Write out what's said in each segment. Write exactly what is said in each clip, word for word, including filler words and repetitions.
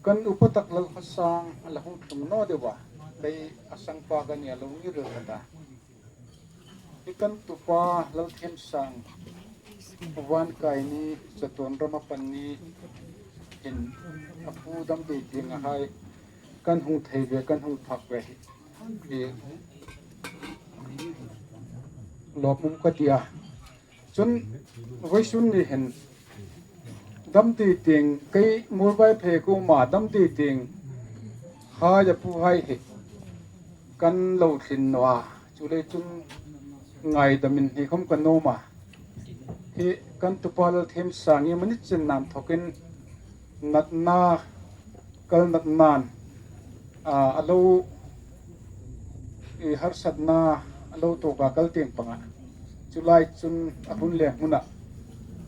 Kan upa tak Lalkhawsang a la hung tlung naw deu a, kei a sangpa ka nih a, lo ngir el ka ta. Hi kan tupa Lalthemsang Vankaini, Chatuan rama pan ni hin a pu Damdeitieng a hai kan hung thei ve, kan hung phak ve hi, hi lawmum ka ti a. Chun vawisun ni hin Damdeitieng, kei Muolvaiphei kuoma Damdeitieng hai a pu hai hi kan lo tlung naw a. Chuleiin chun ngaidamin hi khawm ka nuom a. Hi kan tupa Lalthemsang hi mani chin nam thokin natna kal natnan, a, a lo, i, harsatna a lo tuok a kal tieng panga. Chu lai chun a hun le hmuna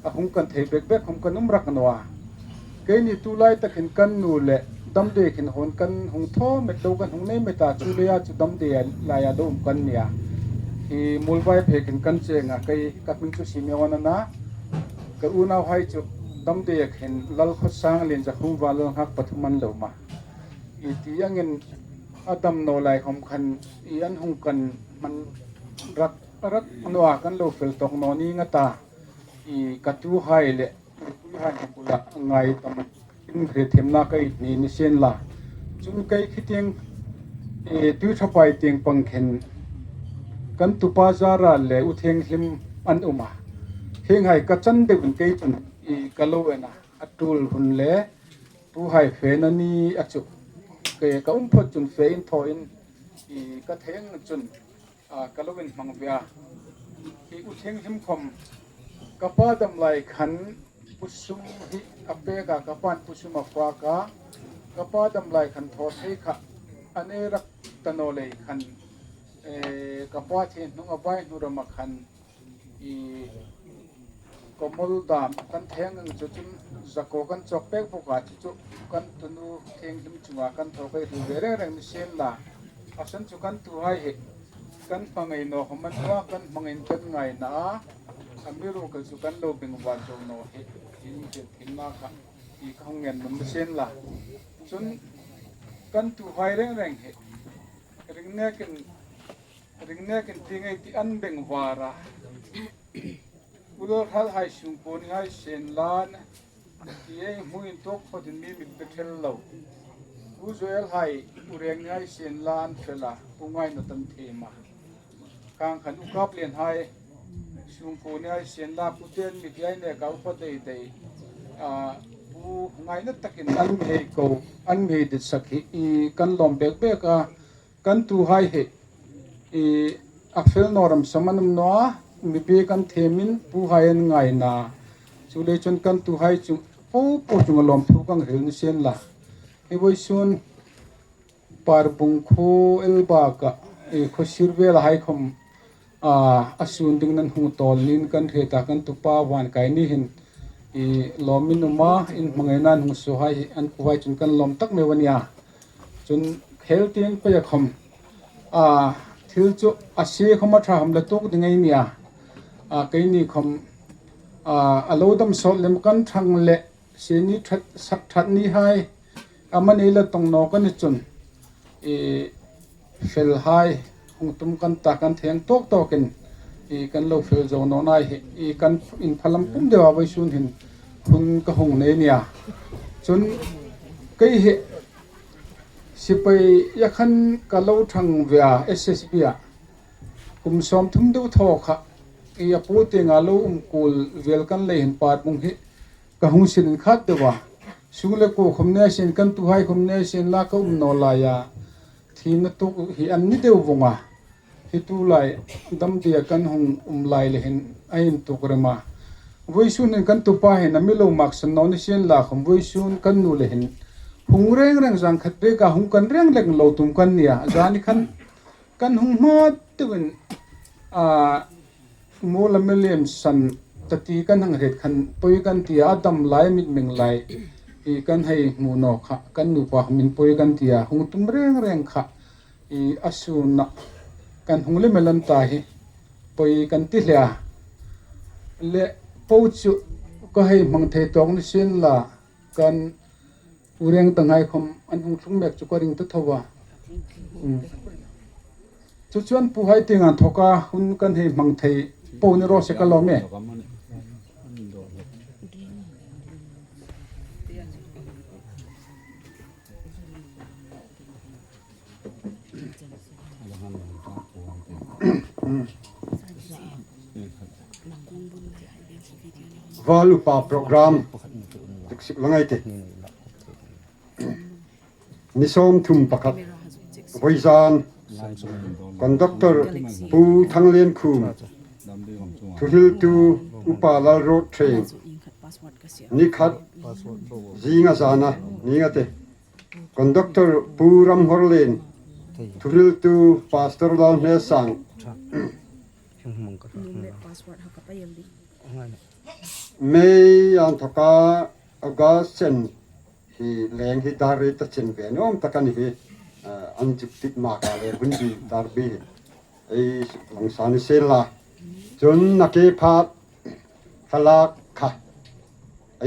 a hung kan thei bek bek khawm kan um rak naw a. Keini tu lai takin kan nu le Damdei khin hung kan hung thaw met lo, kan hung nei met a, chu leia chu Damdei laia lo um kan nih a. Hi Muolvaiphei khin kan cheng a, kei ka hming chu Simeon a na. Ka unauhai chu Damdei khin Lalkhawsang, Lienzakhum, Vanlalnghak pathum an lo um a. I ti angin a dam naw lai khawm khan i an hung kan hman rak rak naw a, kan lo fel tawk naw ning a ta. I ka tuhai le i tuhai bula ngaidamin hriethiemna ka hni ni sien la. Chun kei khi tieng, i, Tuithapai tieng pang khin kan tupa Zara le U Thenghlim an um a. Hienghai ka chan deuin kei chun i ka lo en a. A tul hun le tuhai fena ni a chu, kei ka um phot chun fe in thaw in, i, ka thei ang chun, a, ka lo inhmang ve a. Hi U Thenghlim khawm ka pa dam lai khan pu sum hi a pek a, ka pa'n pu sum a fak a. Ka pa dam lai khan thaw thei kha a nei rak ta naw lei khan, e, ka pa thi hnunga vai hnu rama khan, i, Kawmol dam kan theng ang chu chun zako kan chawk pek bawk a, chu chu kan tunu Thenghlim chunga kan thaw kha i hril ve reng reng ni sien la. A san chu kan tuhai hi kan hmangai naw khawm a ni a, kan hmangaiin kan ngaina a, amiruokchu kan lo bengvar zo naw hi, hi hriethiemna kha i ka hung ngen nuom ni sien la. Chun kan tuhai reng reng hi ring nekin, ring nekin ti ngei ti an bengvar a. U Lalthalhai sungkuo ni hai sien la, ti ei hmu intuok phawtin mi mit pe thel lo. U Joelhai ureng ni hai sien la an fel a, Pu Ngainata an thiem a. Khang khan U Kaplienhai sungkuo ni hai sien la, Pu Tenmi ti hai neka upa dei dei, a, Pu Ngainatakin an mi hei ko, an mi hei ditsak hi i kan lawm bek bek a. Kan tuhai hi, i, a fel naw ram sam an um naw a, mi bik an thiemin puhai an ngaina. Chuleiin chun kan tuhai chu po po chunga lawmthu ka hril ni sien la. Hi vawisun Parbung khuo el baka, i, khuo sir vela hai khawm, a, a sun dingin an hung tawl niin kan hriet a, kan tupa Vankaini hin, i, lawm in um a, in hmangaina an hung suo hai hi an khuo hai chun kan lawm tak meu a nih a. Chun khel tieng peia khawm, a, thil chu a sie khawm a ṭha khawm la tuok ding ei nih a. A, keini khawm, a, a lo dam sawt lem kan ṭhang le, sie ni ṭhat, sak ṭhat ni hai, a mani la tawng naw ka ni chun, i, fel hai hung tum kan ta, kan theng tawk tawkin, i, kan lo fel zo naw nai hi, i, kan inphalam pum deu a, vawisun hin hun ka hung nei a nih a. Chun kei hi sipaia khan ka lo ṭhang ve a, S S B a. Kum sawmthum deu thaw kha, i, a pu tienga lo um kul vel kan lei hin Parbung hi ka hung sin khat deu a. Sung le kuo khawm ni sien, kan tuhai khawm ni sien la ka um naw lai a. Thina tuok hi an ni deu vong a. Hi tu lai Damdeia kan hung um lai le hin a intuok rem a. Vawisun hin kan tupa hin a mi lo maksan naw ni sien la khawm, vawisun kan nu le hin hung reng reng, zan khat beka hung kan reng reng lo tum kan nih a. Zani khan kan hung hma deuin, a, mual a mi lem san ta ti kan hang hriet khan poi kan ti a, a dam lai, a mitmeng lai i kan hei hmu naw kha, kan nupa khawmin poi kan ti a, hung tum reng reng kha, i, a suna kan hung lem el an ta hi poi kan ti hle a. Le po chu ka hei hmang thei tawk ni sien la, Kan Pu Rengtanghai khawm an hung tlung mek chu ka ring ta tho a. Hmm. Chu chuan Puhai tieng inthoka hun kan hei hmang thei po ni raw se ka lawm e. Val upa program dik sik la ngai te. Ni sawmthum pakhat vawizan, conductor Pu Thangliankhum, thuhriltu Upa Lalruotthieng, ni khat zinga zana ni nga te, conductor Pu Ramnghawrlien, thuhriltu Pastor Lalhmelsang. May inthoka August chen hi leng hi dar ri ta chen ve nuom tak a ni hi, ah, an zuk tit mak a le hun bi dar bi hi ei suk lang sa ni se la. Chun a ke phat thlalak kha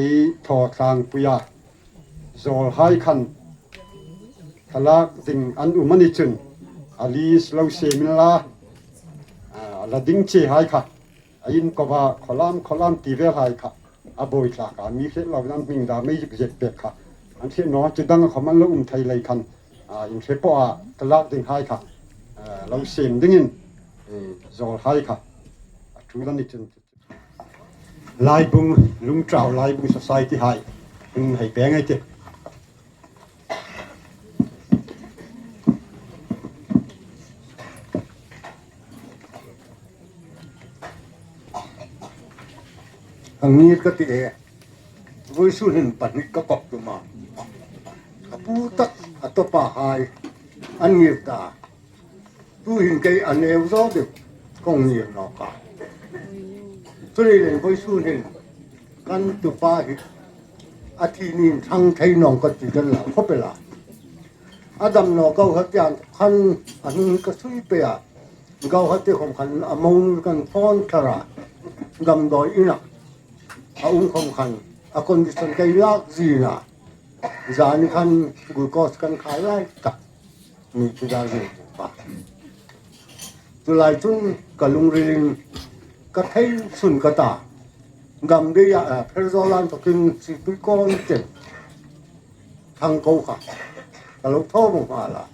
ei thaw tlangpui a, zawlhai khan thlalak ding an um a ni chun a list lo sem inla, ah, la ding che hai kha a inkoa khawlam khawlam ti vel hai kha a bawi tlak a, mi hre lo nan hming dar mai zuk zet pek kha an hre naw, chu dang khawm an lo um thei lei khan, ah, in hre pawh a thlalak ding hai kha, ah, lo sem dingin, eh, zawlhai kha a thu la ni chun. Laibung, Lungtau Laibung Society hai, in hei pe ngai te. A ngir ka ti e, vawisun hin pahni ka kawp tum a. A pu tak a tawpa hai an ngir ta. Tuhin kei a neu zawk deu kong ngir nawk a. Chu ni leiin vawisun hin kan tupa hi a thi niin thang thei nawng ka ti kan la khawp el a. A dam naw ko ha tian khan a hnung ka sui pe a. Ko ha te khawm khan a mo kan phone thar a. Damdawi ina a um khawm khan a condition kei lak zin a. Zani khan glucose kan khai lai tak. Mi chu dar zin pa. Chu lai chun ka lungrilin ka thei sun ka ta. Gam dei a, a, Pherzawl inthokin Sipui kawn chen thang ko kha ka lo thaw vawng nghal a.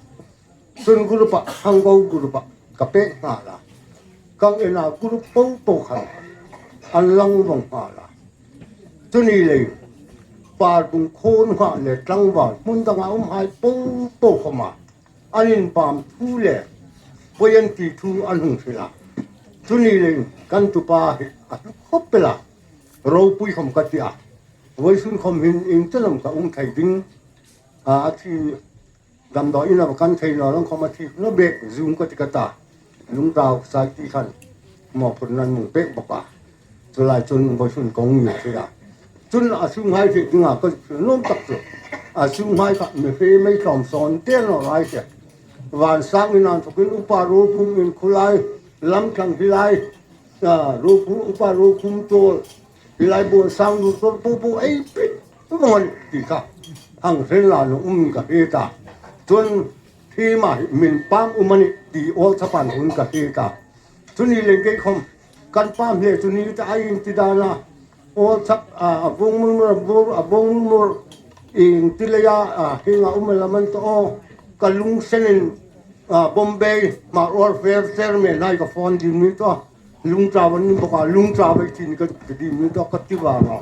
Chun group-a, thang ko group-a ka pek nghal a. Kan en a group po po khan an lang vawng nghal a. Chu ni leiin Parbung khawn nghah le tlangval hmun danga um hai po po khawma an inpam thu le poi an ti thu an hung hril a. Chu ni leiin kan tupa hi a hlu khawp el a, ropui khawm ka ti a. Vawisun khawm hin ieng chen am ka um thei ding a, a thi damdawi ina kan thei naw lang khawm a thi naw bek zung ka ti ka ta. Lungtau Society khan mawphurna an hmu pek bawk a. Chu lai chun vawisun kong ngir thei a. Chun a sunghai hriet dinga ka zuk hril nuom tak chu, a sunghai kha mi hre mei tlawm sawn te naw lai se. Vansang ina inthokin Upa Ruopum in khulai, Lamthlang hi lai, a, Ruopum, Upa Ruopum Tawl, hi lai Buonsang Ruopum po po ei pek vawng an ti kha hang hril la nuom ka hriet a. Chun hi ma hi min pam um a nih ti awl chapan hun ka hriet a. Chu ni leiin kei khawm kan pam hle chu ni ta a, ieng ti dana awl chap, a, a vawng mur mur, a vawng, a vawng mur mur ieng ti leia, a, hienga um a lam an ta aw, ka lungsenin, a, Bombay Hmar Welfare Chairman hai ka phone ding ni ta. Lungtau an ni bawk a, Lungtau ei ti ni ka, ka ding ni ta ka ti vang a.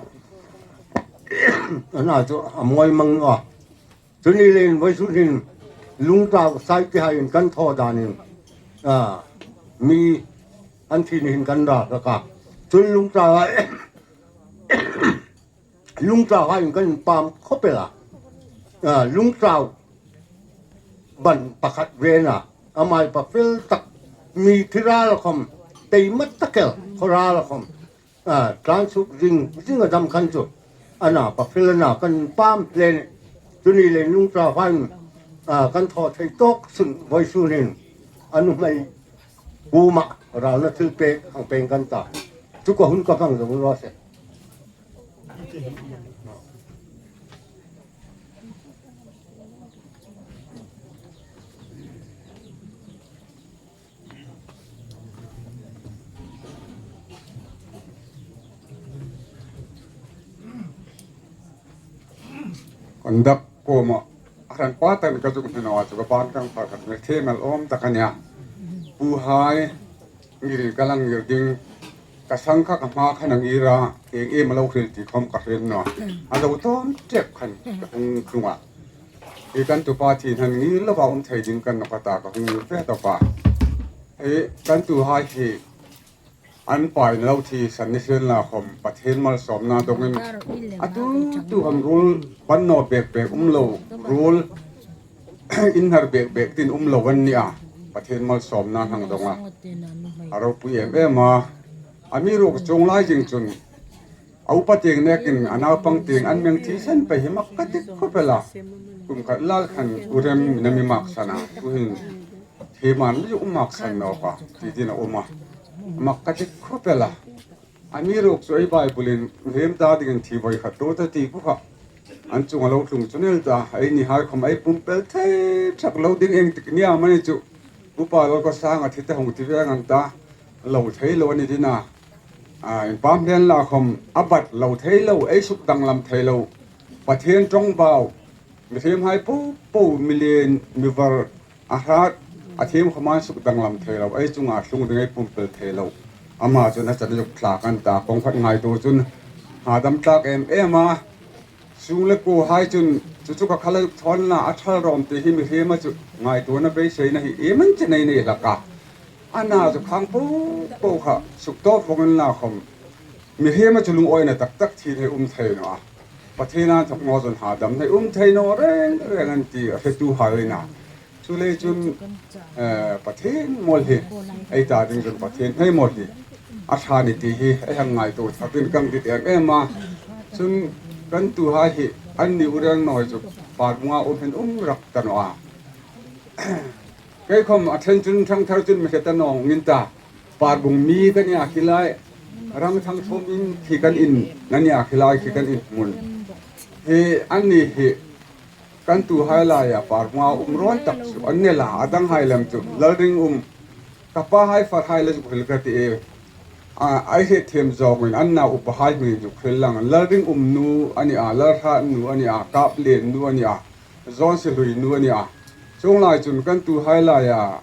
Ana chu a mawi mang a. Chu ni leiin vawisun hin Lungtau Society haiin kan thaw danin, a, mi an thi ni hin kan ra hlak a. Chun Lungtau hai, Lungtau haiin kan inpam khawp el a. A, Lungtau ban pakhat ve a na, a mai pa fel tak, mi thi ral khawm, tei ma tak el, khaw ral khawm, a, tlan suk zing zing a dam khan chu, a na pa fel a na kan pam hle nih. Chu ni leiin Lungtau haiin, a, kan thaw thei tawk sun vawisun hin a nuhmei kuoma ralna thil pek hang pek kan ta. Chu ka hun ka hmang zo raw se. Dak kuoma a hran pa tan ka zuk hne naw a chu ka ban kang par khat me the mal awm tak a nia. Pu hai, ngir ka lang ngir ding, ka sang kha ka hma khan a ngir a, eng em a lo hril ti khom ka hril naw. A lo tawm ṭep khan ka hung tlung a. I kan tupa thi hnan ngir lova um thei ding kan nawk a ta ka hung ngir ve tawp a. Ei kan tu hai hi an paina lo thi san ni sien la khom Pathien malsawmna dongin a tu tu khom ruol ban naw bek bek um lo, ruol inhnar bek bek tin um lo an ni a. Pathien malsawmna hang dong a. A ropui em em a. Amiruokchu chuong lai zing chun a upa tieng nekin a naupang tieng an meng thi san pei hi mak ka ti khawp el a. Kum khat lai khan U Rem in a mi maksan a. Tuhin thiem an mi um maksan naw ka ti ding a um a. Mak ka ti khawp el a. Amiruokchu ei Bible-in Rem ta dingin thi voi khat ro ta ti ku kha. An chunga lo tlung chu nel ta, eini hai khom ei pumpel thei thak lo ding eng tik nia mani chu. Upa Lalkawsanga thi ta hung ti veng an ta, lo thei lo a ni ding a. A, inpam hlen la khom a bat lo thei lo, ei suk danglam thei lo. Pathien ṭawngbau, mihriem hai po po, mi lien mi var, a hrat, a thiem khom an suk danglam thei lo, ei chunga tlung ding ei pumpel thei lo. Ama chun a chan zuk thlak an ta, kawng khat ngaituo chun hadam tlak em em a. Sung le kuo hai chun chu chu ka kha la zuk thawn la, a thal rawm ti hi mihriema chu ngaituona beiseina hi iem an che nei nei hlak a. Ana chu khang po po kha suk tawp vawng inla khom mihriema chu lungawina tak tak thi thei um thei naw a. Pathien inthawk naw chun hadam thei um thei naw reng reng an ti a hretu hai a na. Chuleiin chun, eh, Pathien mawl hi, ei ta ding chun Pathien hnai mawl hi a ṭha ni ti hi ei hang ngaituo thakin kan dit em em a. Chun kan tu hai hi anni U Rengnawi chu Parbunga um hin um rak ta naw a. Kei khom a ṭhen chun Thangthar chun mi hre ta naw ngin ta. Parbung mi ka nia khi lai, Rangthangthuom in khi kan in, na nia khi lai khi kan inhmun. Hi anni hi kan tu hai laia Parbunga um rawn tak chu an ni a, a dang hai lam chu Lalringum, ka pa hai far hai la zuk hril ka ti e. A, ei hriet thiem zawngin an nau upa hai hming zuk hril lang, Lalringum nu a ni a, Lalhrat nu a ni a, Kaplien nu a ni a, Zawnsihlui nu a ni a. Chuong lai chun kan tu hai laia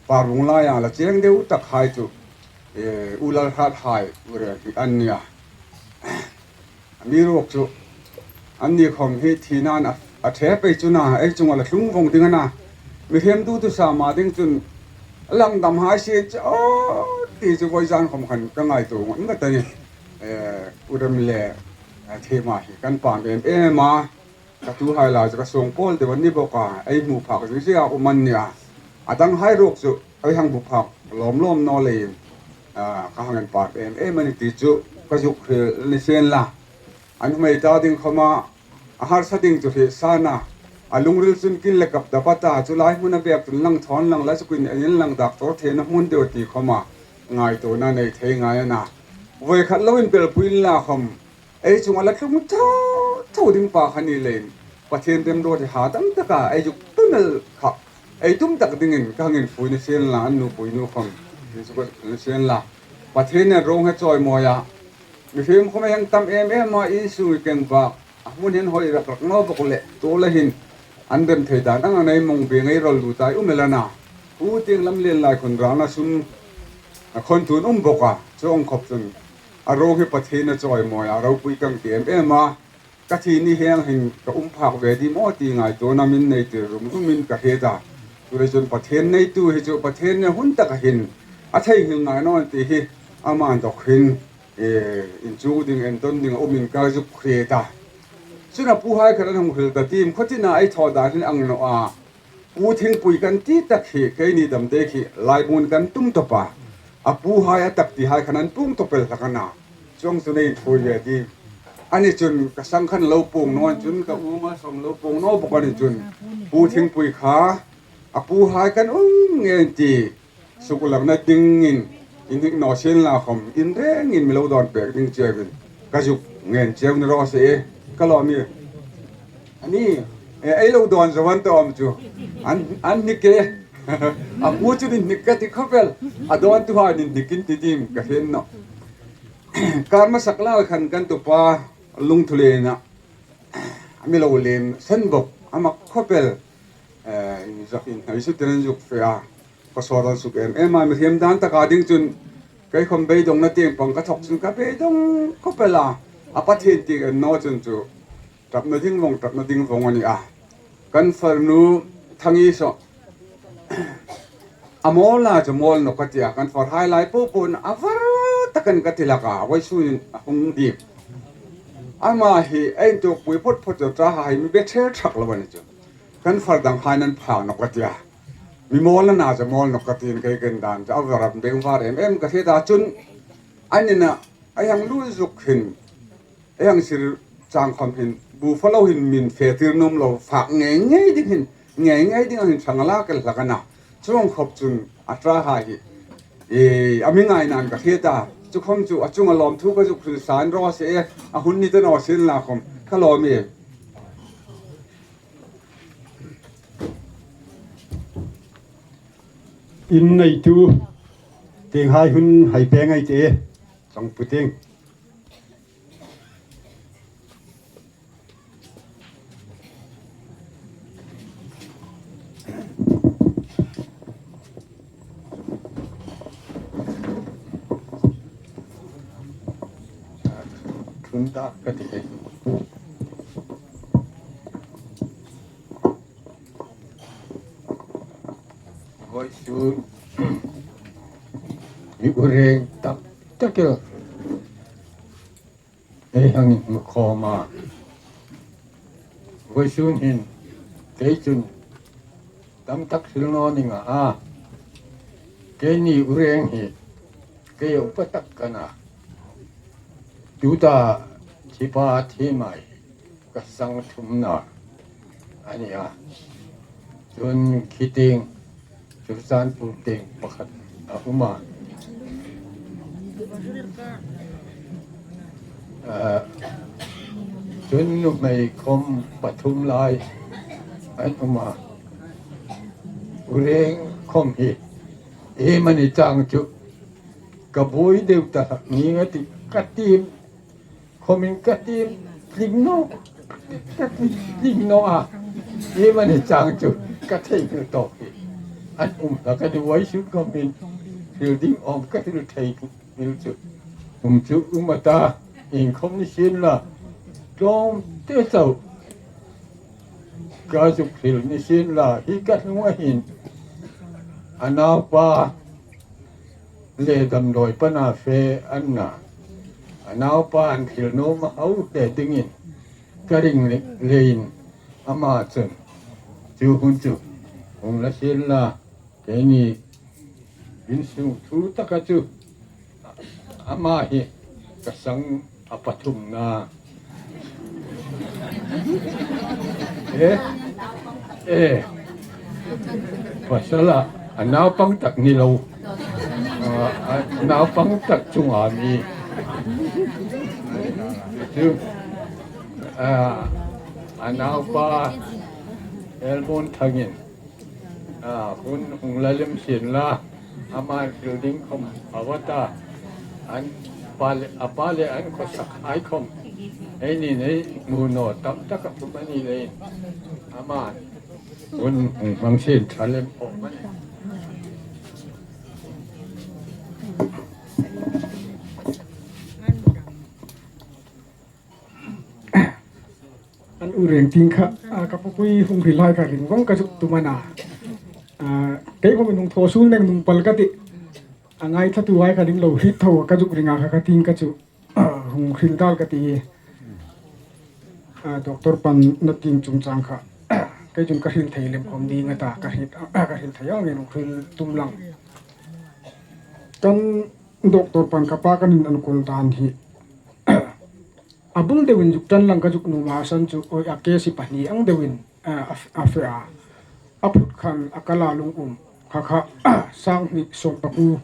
Parbung laia la cheng deu tak hai chu, eh, U Lalhrat hai U Reng hi an ni a. Amiruokchu anni khom hi thina'n a, a ṭhe pei chun a, ei chunga la tlung vawng ding a na. Mihriem dutu sama ding chun a lang dam hai si chu, aw, ti chu vawizan khom khan ka ngaituo ngat ngat a nih. Eh, U Rem le, eh, thiem a hi kan pam em em a. Ka tu hai la chu ka suong pawl deu an ni bawk a, ei hmu phak zing zing a um an ni a. A dang hai ruok chu ei hang hmu phak lawm lawm naw leiin, a, ka hang inpam em em a nih ti chu ka zuk hril ni sien la. An hmei ta ding khoma a harsa ding chu hriet sa a na. A lungril chun kin le kap dap a ta, chu lai hmuna bek chun lang thawn lang la zuk in, in lang dak tawr theina hmun deu ti khoma ngaituona nei thei ngai a na. Voi khat lo inbelpui inla khom ei chunga la tlung tho tho ding pa kha ni leiin Pathien remruot hi hadam taka ei zuk tum el kha ei tum tak dingin ka hang infui ni sien la, an nupui nu khom ni suk ni sien la. Pathienin a rong hi a chawimawi a. Mihriem khom ei hang tam em em a, insung keng bak a hmun hin hoi rak rak naw bawk leh tu lai hin an rem thei dan ang a nei mawng beng ei rawl lut ei um el a na. Pu Tieng Lamlien lai khun rana sum a khawn tun um bawk a, chuong khop chun a rong hi Pathienin a chawimawi a, ropui kan ti em em a. Ka thi ni hieng hin ka um phak ve ding maw ti ngaituona min nei tir rum rumin ka hriet a. Chuleiin chun Pathien neitu hi chu Pathienin hun taka hin a theinghil ngai naw an ti hi ama inthawk hin, eh, inchuk ding, entawn ding a umin ka zuk hriet a. Chun a pu hai khan an hung hril ta tim, khaw tina ei thaw dan hin ang naw a. Pu Thingpui kan ti tak hi keini dam dek hi laimun kan tum tawp a. A pu hai a tak ti hai khan an puong tawp el hlak a na. Chuong chu nei thui ve ti. Ani chun ka sang khan lo puong naw an chun ka u ma sang lo puong naw bawk ani chun. Pu Thingpui kha a pu hai kan um nge an ti. Suk langna dingin inhnik naw sien la khom, in rengin mi lo dawn pek ding cheu in ka zuk ngen cheu ni raw se e, ka lawm e. Ani, e, ei lo dawn zo an ta awm chu. An, an hnik e. A pu chu inhnik ka ti khawp el. A dawntuhai inhnik in ti dim ka hriet nawh. Kar hmasa lai khan kan tupa Lungthulien a, a mi lo lem san bawk, a mak khawp el. Eh, inzak inhnaisutin an zuk fe a, khawsawt an suk em em a, mihriem dan taka ding chun kei khawm beidongna tieng pang ka thawk chun ka beidong khawp el a, a Pathien tieng en naw chun chu ṭapna ding vawng, ṭapna ding vawng a ni a. Kan farnu Thangi saw a mawl a chu mawl nawk ka ti a, kan farhai lai po po a var takin ka ti hlak a, vawisun a hung dim. Ama hi a intuokpui phawt phawt chu ṭahai mi be ṭhe ṭhak lo a ni chu. Kan far danghai an phak nawk ka ti a, mi mawlna chu mawl nawk ka tiin kei kan dan chu a var a, bengvar em em ka hriet a. Chun a nina a hang lui zuk hin, a hang sir chang khawm hin bu fo lo hin min fe tir nuom lo, fak ngei ngei ding hin, ngei ngei ding hin ṭhang a la kel hlak a na. Chuong khawp chun a ṭahai hi, e, a mi ngai nan ka hriet a. Chu khawm chu a chunga lawmthu ka zuk hril san raw se e, a hun ni ta naw sien la khawm ka lawm e. In neitu tienghai hun hai peng ei tih. Chang puting. Thun tak ka ti. Vawisun hi u reng tak tak el ei hang inhmu khawm a. Vawisun hin kei chun tam tak hril naw ning a, keini u reng hi kei upa tak ka na. Tuta thipa thiem a hi ka sang thumna a ni a. Chun khi tieng, Churachandpur tieng pakhat a um a. Ah, chun nuhmei khawm pathum lai an um a. U reng khawm hi, iem a ni chang chu ka buoi deu ta ning a ti ka ti khawmin ka ti tling naw, ka ti tling naw a. Iem a ni chang chu ka thei hmel tawk hi an um hlak a ni, vawisun khawmin hril ding awm ka hril thei hmel chu um chu um a ta, iengkhawm ni sien la, tlawmte chau ka zuk hril ni sien la, hi ka hnunga hin a naupa le damdawi pana fe an na, a naupa an hril nuom a hau hle dingin ka ring le, leiin ama chun chu hun chu hung la sien la, keini insung thu taka chu ama hi ka sang a pathumna. Eh? Eh. Pasal a, a naupang tak ni lo. Ah, a naupang tak chunga mi. Chu, ah, a naupa Elbon Thangin. Ah, hun hung la lem sien la, ama hril ding khawm a va ta. An pa le, a pa le an khawsak hai khawm ei ni nei hmu naw tam tak a um a ni leiin, ama hun hung hmang sien ṭha lem awm a ni. An u reng tieng kha, a, ka pupui hung hril hai kha ring vawng ka zuk tum a na. A, kei khawmin hung thaw suol neng nung pal ka tih. A ngaithlatuhai kha ding lo hriet tho ka zuk ring a kha ka tieng kha chu, a, hung hril dal ka ti. A, Doctor pan na tieng chungchang kha kei chun ka hril thei lem khawm ding a ta, ka hril, a, ka hril thei angin hung hril tum lang. Kan Doctor pan ka pa kan inenkawl dan hi a bul deuin zuk ṭan lang ka zuk nuom a, san chu awi a case pahni ang deuin, a, a, a fe a. A phut khan a kala lung um. Kha kha, sang hni sawm pakuo,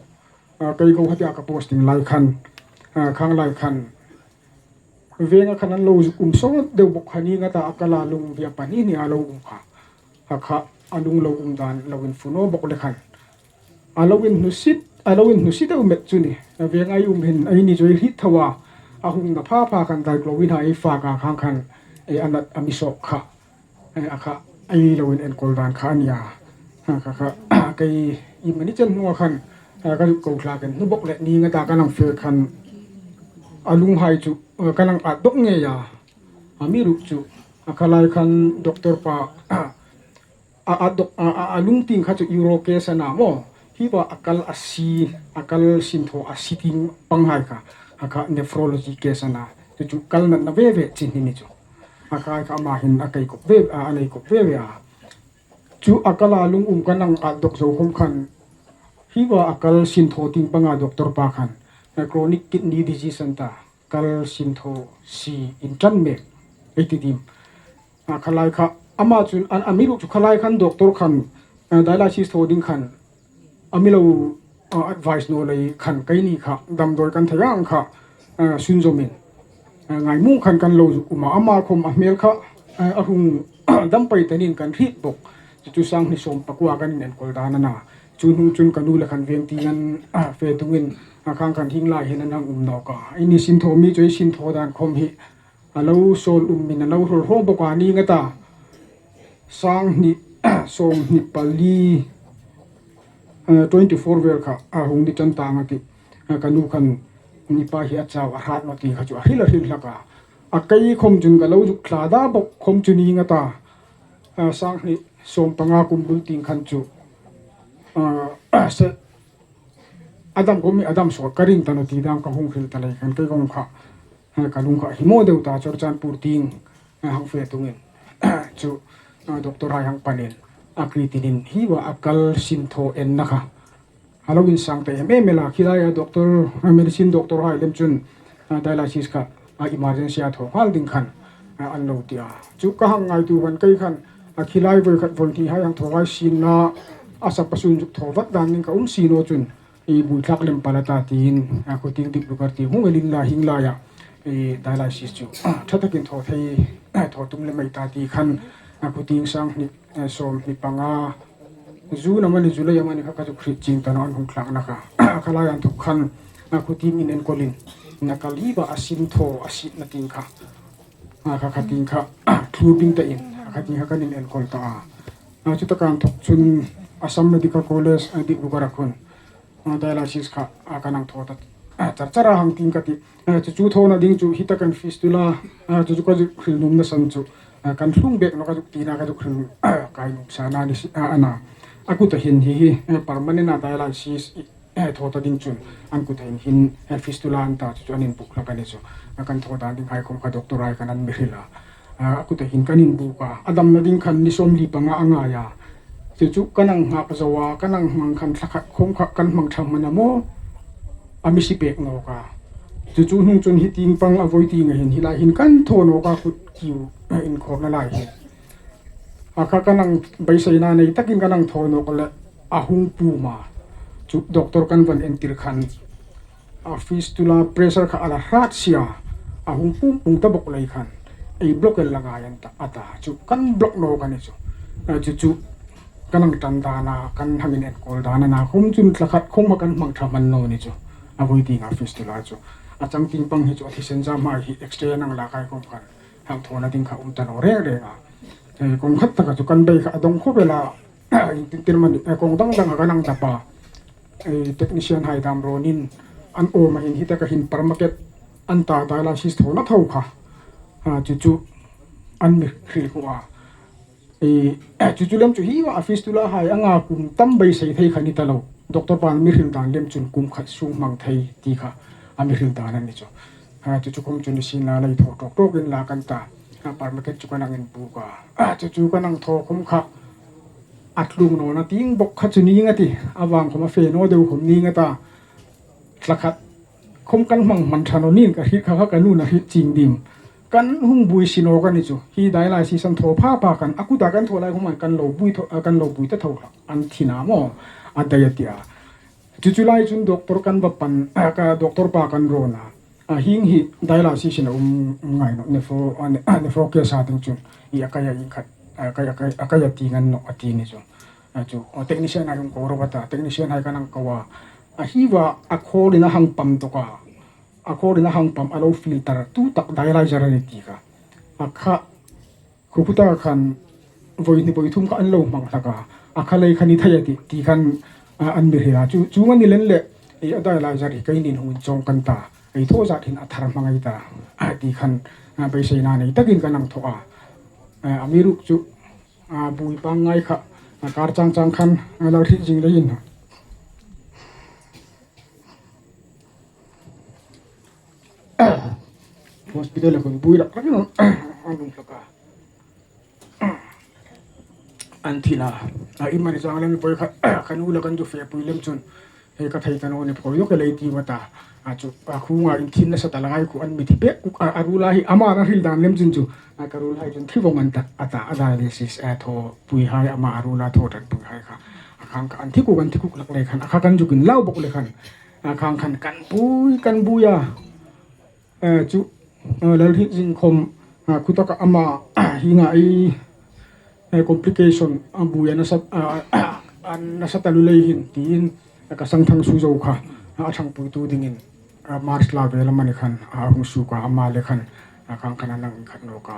a, kei Guwahati-a ka posting lai khan, a, khang lai khan. Venga khan an lo zuk um sawt deu bawk kha ni nga ta, a kala lung um hi a pahni hni a lo um kha. Kha kha a lung lo um dan lo infu naw bawk le khan. A lo inhnusit, a lo inhnusit deu met chu ni. A veng ei um hin, eini chu ei hriet tho a. A hung na pha pha khan dai lo in ha ei fak a khang khan. e, a nat a mi sawk kha, e, a kha, ei lo inenkawl dan kha a nih a. A kha kha, kei iemani chen hnunga khan, e, ka zuk ko thlak in hnu bawk leh ni nga ta ka nang fe khan a lunghai chu, e, ka nang at dawk ngei a. Amiruokchu, a kha lai khan doctor pa, a, a, dok, a, a, a lungting kha chu uro case a na maw. Hi pa a kal a si, a kal sinthaw a si tieng panghai kha, a kha nephrology case a na. Chu chu kal natna ve ve chin hi ni chu. A kha kha ama hin a kei kop ve, a, a nei kop ve ve a. Chu a kal a lung um ka nang at dawk zo khom khan, hi pa a kal sinthaw tieng panga doctor pa khan, a chronic kidney disease an ta. Kal sinthaw si inṭan mek ei ti dim. A, kha lai kha, ama chun, a, amiruokchu kha lai khan doctor khan, a, dialysis thaw ding khan a mi lo, a, advice naw lei khan keini kha damdawi kan thei ang kha, a, sunzawmin, a, ngaimung khan kan lo zuk um a, ama khom a hmel kha, a, a hung dam pei ta niin kan hriet bawk. Chu chu sanghni sawm pakua kan inenkawl dan a na. Chu hnung chun ka nu le khan veng tieng an, a, fe tungin, a, khang khan hieng lai hin an hang um nawk a. Eini sinthaw mi chu ei sinthaw dan khom hi a lo sawl umin a lo hrawl hraw bawk a ni nga ta. Sanghni, sawmhni pali, a, twenty four vel kha a hung ni ṭan tang a tih. A, ka nu khan ni pa hi a chau a hrat naw ti kha chu a hril a hril hlak a. A kei khom chun ka lo zuk thla da bawk khom chu ni nga ta. A, sanghni sawm panga kum bul tieng khan chu, a, se, a dam khom hi a dam sawt ka ring ta naw ti dam ka hung hril ta lei khan kei khom kha, a, ka lung kha hi maw deu ta Churachandpur tieng, a, hang fe tungin. Chu, a, doctor hai hang panin a kritinin hi va a kal sinthaw enna kha a lo insang ta em em el a, khi laia doctor, a, medicine doctor hai lem chun, a, dialysis kha, a, emergency a thaw nghal ding khan, a, an lo ti a. Chu ka hang ngaituo khan kei khan, a, khi lai voi khat voi hni hai hang thaw hai sin la, a sap a sun zuk thaw vat dan ding ka um si naw chun, ei bui thlak lem pal a ta tiin, a, khuting dip lukar ti hung elin la hieng laia, ei dialysis chu, a, ṭha takin thaw thei, a, thaw tum lem ei ta ti khan, a, khuting sanghni, eh, sawmhni panga, June amani, July amani kha ka zuk hriet chieng ta naw an hung thlakna kha. Kha lai an thawk khan, a, khuting inenkawl in, a kal hi va a sinthaw a sitna tieng kha, a, kha kha tieng kha, thlur ding ta in, a, kha tieng kha kan inenkawl ta a. A, chu taka an thawk chun Assam Medical College, a, Dibrugarh a khun, a, dialysis kha, a, kan hang thaw ta, a, char char a hang tieng ka ti. A, chu chu thawna ding chu hi taka fistula, a, chu chu ka zuk hril nuomna san chu, a, kan hlung bek naw ka zuk tina ka zuk hril, a, kai nuom sa na ni si, a, a na. A kuta hin hi hi, a, permanent a dialysis, i, a, thaw ta ding chun an kuta hin hin, a, fistula an ta chu chu an inbuk hlak a ni chu. A, kan thaw dan ding hai khom kha doctor hai khan an mi hril a. A, a kuta hin kan inbuk a, a damna ding khan ni sawmli panga a ngai a. Chu chu kan hang nghak zo a, kan hang hmang khan thla khat khom kha kan hmang ṭha hman a maw, a mi si pek nawk a. Chu chu hnung chun hi tieng pang a voi tieng a hin hi lai hin kan thaw nawk a, kut kiu, a, inkhawrna lai hin. A kha kan hang beiseina nei takin kan hang thaw nawk le a hung pum a. Chu doctor kan van entir khan, a fistula pressure kha a la hrat si a, a hung pum pum ta bawk lei khan, ei block el la ngai an ta, a ta. Chu kan block nawk a ni chu. A, chu chu kan hang ṭan dan a, kan hang inenkawl dan a na khom chun thla khat khom kha kan hmang ṭha hman naw ni chu. A voi tieng a fistula chu. A chang tieng pang hi chu a thisen zam hai hi X-ray an hang lak hai khom khan hang thawna ding kha um ta naw reng reng a. E, kawng khat taka chu kan bei kha a dawng khawp el a. Tin tin mani, e, kawng dang dang a kan hang dap a. E, technician hai dam rawnin an awm a hin hi taka hin permacath an ta dialysis thawna thaw kha. A, chu chu an mi hril hu a. E, chu chu lem chu hi va a fistula hai anga kum tam beisei thei kha ni ta lo. Doctor pan mi hril dan lem chun kum khat sung hmang thei ti kha a mi hril dan a ni chu. A, chu chu khom chu ni sin la lei thaw tawk tawk in la kan ta. A, permacath chu kan hang inbuk a. A, chu chu kan hang thaw khom kha a tlung nawna tieng bawk kha chu ning a ti. A vang khom a fe naw deu khom ning a ta. Thla khat khom kan hmang hman ṭha naw niin ka hriet kha kha ka nu'n a hriet chieng dim. Kan hung bui si nawk a ni chu. Hi dialysis an thaw pha pha khan a kuta kan thaw lai khom an kan lo bui thaw, a, kan lo bui ta tho hlak. An thi na maw? A dai a ti a. Chu chu lai chun doctor kan va pan, a, ka doctor pa kan rawn a. A, hieng hi dialysis-in a um ngai nawh, nephro, a, ne-, a, nephro case a ding chun. I a kai a ieng khat, a kai, a kai, a kai a ti ngan nawh a ti ni chu. A chu, a, technician hai hung ko ro a ta, technician hai kan hang ko a. A hi va a khawlin a hang pump tawk a. A khawlin a hang pump a lo filter tu tak dialyzer a ni ti kha. A kha Calcutta khan voi hni voi thum kha an lo hmang hlak a, a kha lei kha ni thei a tih, ti khan, a, an mi hril a. Chu, chuong a ni lem leh, ei, a dialyzer hi keinin hung inchawng kan ta, ei thaw zat hin a thar hmangai ta, a, ti khan, a, beiseina nei takin kan hang thaw a. A, amiruokchu, a, bui pangngai kha, a, kar chang chang khan, a, lo hriet zing leiin. Hospital-a khun bui rak rak an hung hlak a. An thi a. A, iemani zang lem voi kha, ka nu le kan zu fepui lem chun, hei ka thei ta naw ni phawt lo ka lei ti va ta. A chu, a khunga inthin nasa ta lai khu an mi thi pek, a, a ruolhai ama an hril dan lem chun chu, a, ka ruolhai chun thi vawng an ta, a ta, a dialysis, a, thaw puihai ama a ruolhai thaw ṭan puihai kha. A khang kha an thi kuk, an thi kuk hlak lei khan, a kha kan zuk inlau bawk lei khan, a khang khan kan bui, kan bui a. A, chu, a, Lalhrietjing khom, a, khutaka ama, hienga ei, a, complication, a, bui a nasa, a, a, a nasa taluo lei hin tiin, a, ka sangthang suo zo kha, a, a ṭhangpuitu dingin, a, March thla vel amani khan, a, hung suok a, ama le khan, a, khang khan an hang khat nawk a.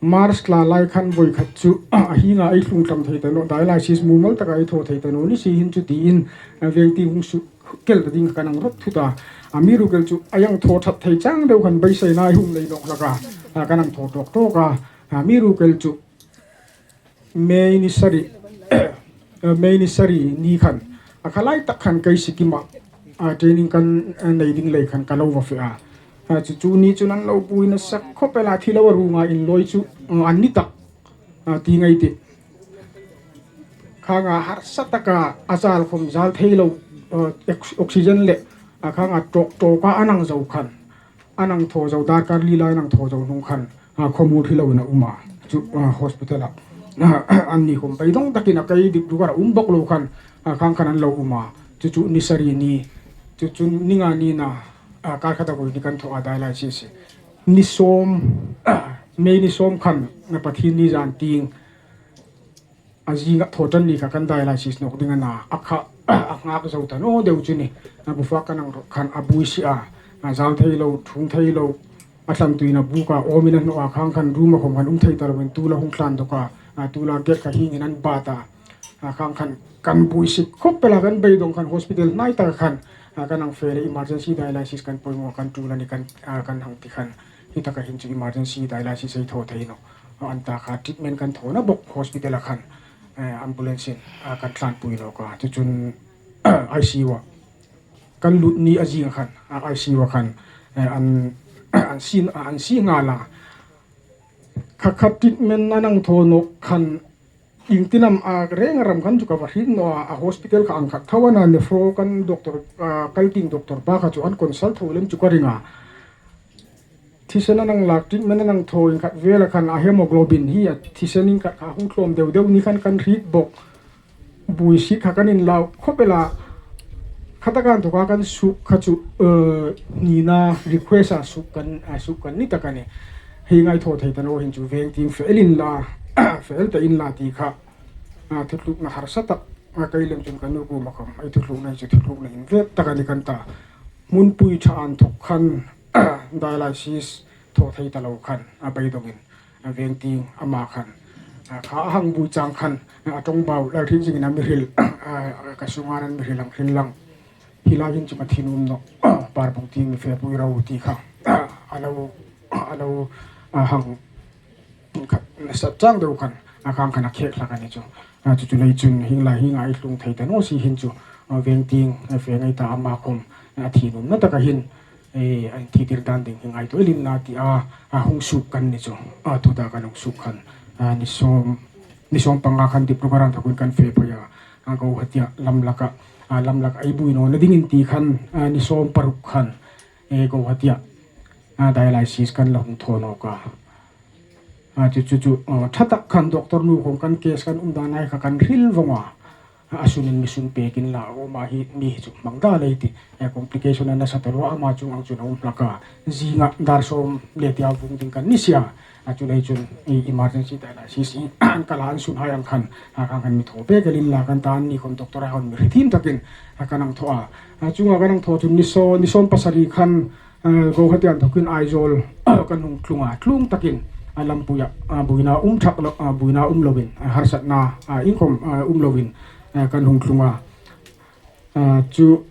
March thla lai khan voi khat chu, a, hienga ei tlung tlam thei ta naw, dialysis mumal taka ei thaw thei ta naw ni si hin chu tiin, a, veng tieng hung suok kel ta ding kan hang rawt thut a. Amiruokchu a hang thaw ṭhat thei chang deu khan beiseina ei hung nei nawk hlak a, a, kan hang thaw tawk tawk a. Amiruokchu May ni sari, a, May ni sari ni khan, a kha lai tak khan kei Sikkim-a, a, training kan, a, nei ding lei khan ka lo va fe a. A, chu chu ni chun an lo bui nasa khawp el a, thi lo a ruonga inlawi chu, a, an ni tak, a, ti ngai tih. Khanga harsa taka a zal khom zal thei lo, a, ox-, oxygen le, a, khanga ṭawk ṭawka an hang zo khan, an hang thaw zo, darkar li lai an hang thaw zo hnung khan, a, khawmuol thi loin a um a. Chu, a, hospital-a, a, anni khom beidawng takin a kei Dibrugarh-a um bawk lo khan, a, khang khan an lo um a. Chu chu ni sari ni, chu chu ni nga ni na, a, kar khata voi ni kan thaw a dialysis. Ni sawm, a, May ni sawm khan, a, Pathienni zan tieng, a zinga thaw ṭan ni kha kan dialysis nawk ding a na, a kha, a nghak zo ta naw deu chu ni. A bu fak kan hang rawt khan a bui si a, a zal thei lo, ṭhung thei lo, a tlan tuin a buk a, awmin a hnawh a, khang khan room-a khom khan um thei ta loin tuola hung tlan dawk a, a tuola gate kha hiengin an bat a, a khang khan kan bui si khawp el a, kan beidawng khan hospital hnai taka khan, a, kan hang fe le emergency dialysis kan poimaw kan ṭul a ni kan, a, kan hang ti khan, hi taka hin chu emergency dialysis ei thaw thei nawh. A, an ta kha treatment kan thawna bawk hospital-a khan, eh, ambulance-in, a, kan tlanpui nawk a. Chu chun, I C U-a kan lut ni a zing khan, a, I C U-a khan, eh, an, an sie, a, an sie nghal a. Kha kha treatment an hang thaw nawk khan, ieng tin am a reng a ram khan chu ka va hriet naw a, a hospital kha ang khat tho a na, nephro kan doctor, a, kal ding doctor pa kha chu an consult tho lem chu ka ring a. Thisen an hang lak, treatment an hang thaw inkhat vela khan a hemoglobin hi a thisen inkhat kha hung tlawm deu deu ni khan kan hriet bawk. Bui si kha kan inlau khawp el a. Khataka inthoka kan suok kha chu, eh, nina request-a suok kan, a suok kan ni tak a nih. Hienga ei thaw thei ta naw hin chu veng tieng fe el inla, fe el ta inla ti kha, a, thutlukna harsa tak, a, kei lem chun ka nu kuoma khom ei thutlukna hi chu thutlukna invêt tak a ni kan ta. Hmunpui ṭha inthok khan, dialysis thaw thei ta lo khan, a, beidawngin, a, veng tieng ama khan, a, kha a hang bui chang khan, a, ṭawngbau Lalhrietjingin a mi hril, a, ka sunga an mi hril ang, hril lang. Hi lai hin chu ka thi nuom nawh, Parbung tieng mi fepui ro ti kha, a, a lo, a lo, a, hang khat nasat chang deu khan, a, khang khan a khek hlak a ni chu. A, chu chu lei chun hieng lai hienga ei tlung thei ta naw si hin chu, a, veng tieng, a, fe ngai ta ama khom, a, thi nuomna taka hin, e, an thi tir dan ding hi ngaituo el inla tia, a, hung suok kan ni chu. A, tuta kan hung suok khan, a, ni sawm, ni sawm panga khan Dibrugarh-a inthokin kan fe phei a. A, Guwahati-a lamlaka, a, lamlaka ei bui nawna dingin ti khan, a, ni sawm paruk khan, e, Guwahati-a, a, dialysis kan la hung thaw nawk a. A, chu, chu, chu, a, ṭha tak khan doctor nu khom kan case kan um dan hai kha kan hril vawng a. A, sunin mi sun pek inla, a, ama hi mi hi chu hmang dal ei tih. E, complication a nasa taluo a, ama chung ang chun a um hlak a. Zinga dar sawm le tia vung ding kan ni si a. A, chu lei chun, e, emergency dialysis, e, an kal a, an sun hai ang khan, a, khang khan mi thaw pek el inla kan ta, anni khom doctor hai khom mi hre thiem takin, a, kan hang thaw a. A, chunga kan hang thaw chun ni saw, ni sawm pasari khan, a, Guwahati-a inthokin Aizawl kan hung tlung a, tlung takin a lampuia, a, buoina um ṭhak lo, a, buoina um lovin, a, harsatna, a, inkhawm, a, um lovin, a, kan hung tlung a. A, chu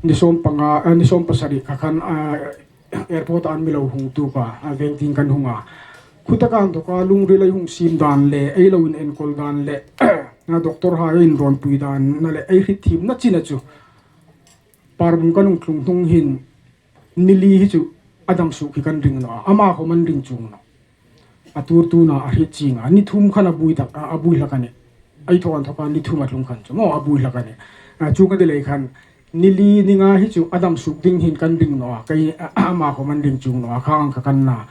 ni sawm panga, a, ni sawm pasari kha khan, a, airport-a an mi lo hung tuok a, a, veng tieng kan hung a. Khutaka inthoka lungril ei hung siem dan le, ei lo inenkawl dan le, a, doctor-hai inrawnpui dan a le, ei hriet thiemna china chu Parbung kan hung tlung hnung hin, ni li hi chu a dam suok hi kan ring naw a, ama khawm an ring chuong naw. A tuortuna a hriet chieng a, ni thum khan a buoi tak, a, a buoi hlak a nih. Ei thaw inthoka ni thum a tlung khan chu maw a buoi hlak a nih. A, chuong a ni lei khan, ni li ni nga hi chu a dam suok ding hin kan ring naw a, kei, a, ama khawm an ring chuong naw a, khang kha kan na.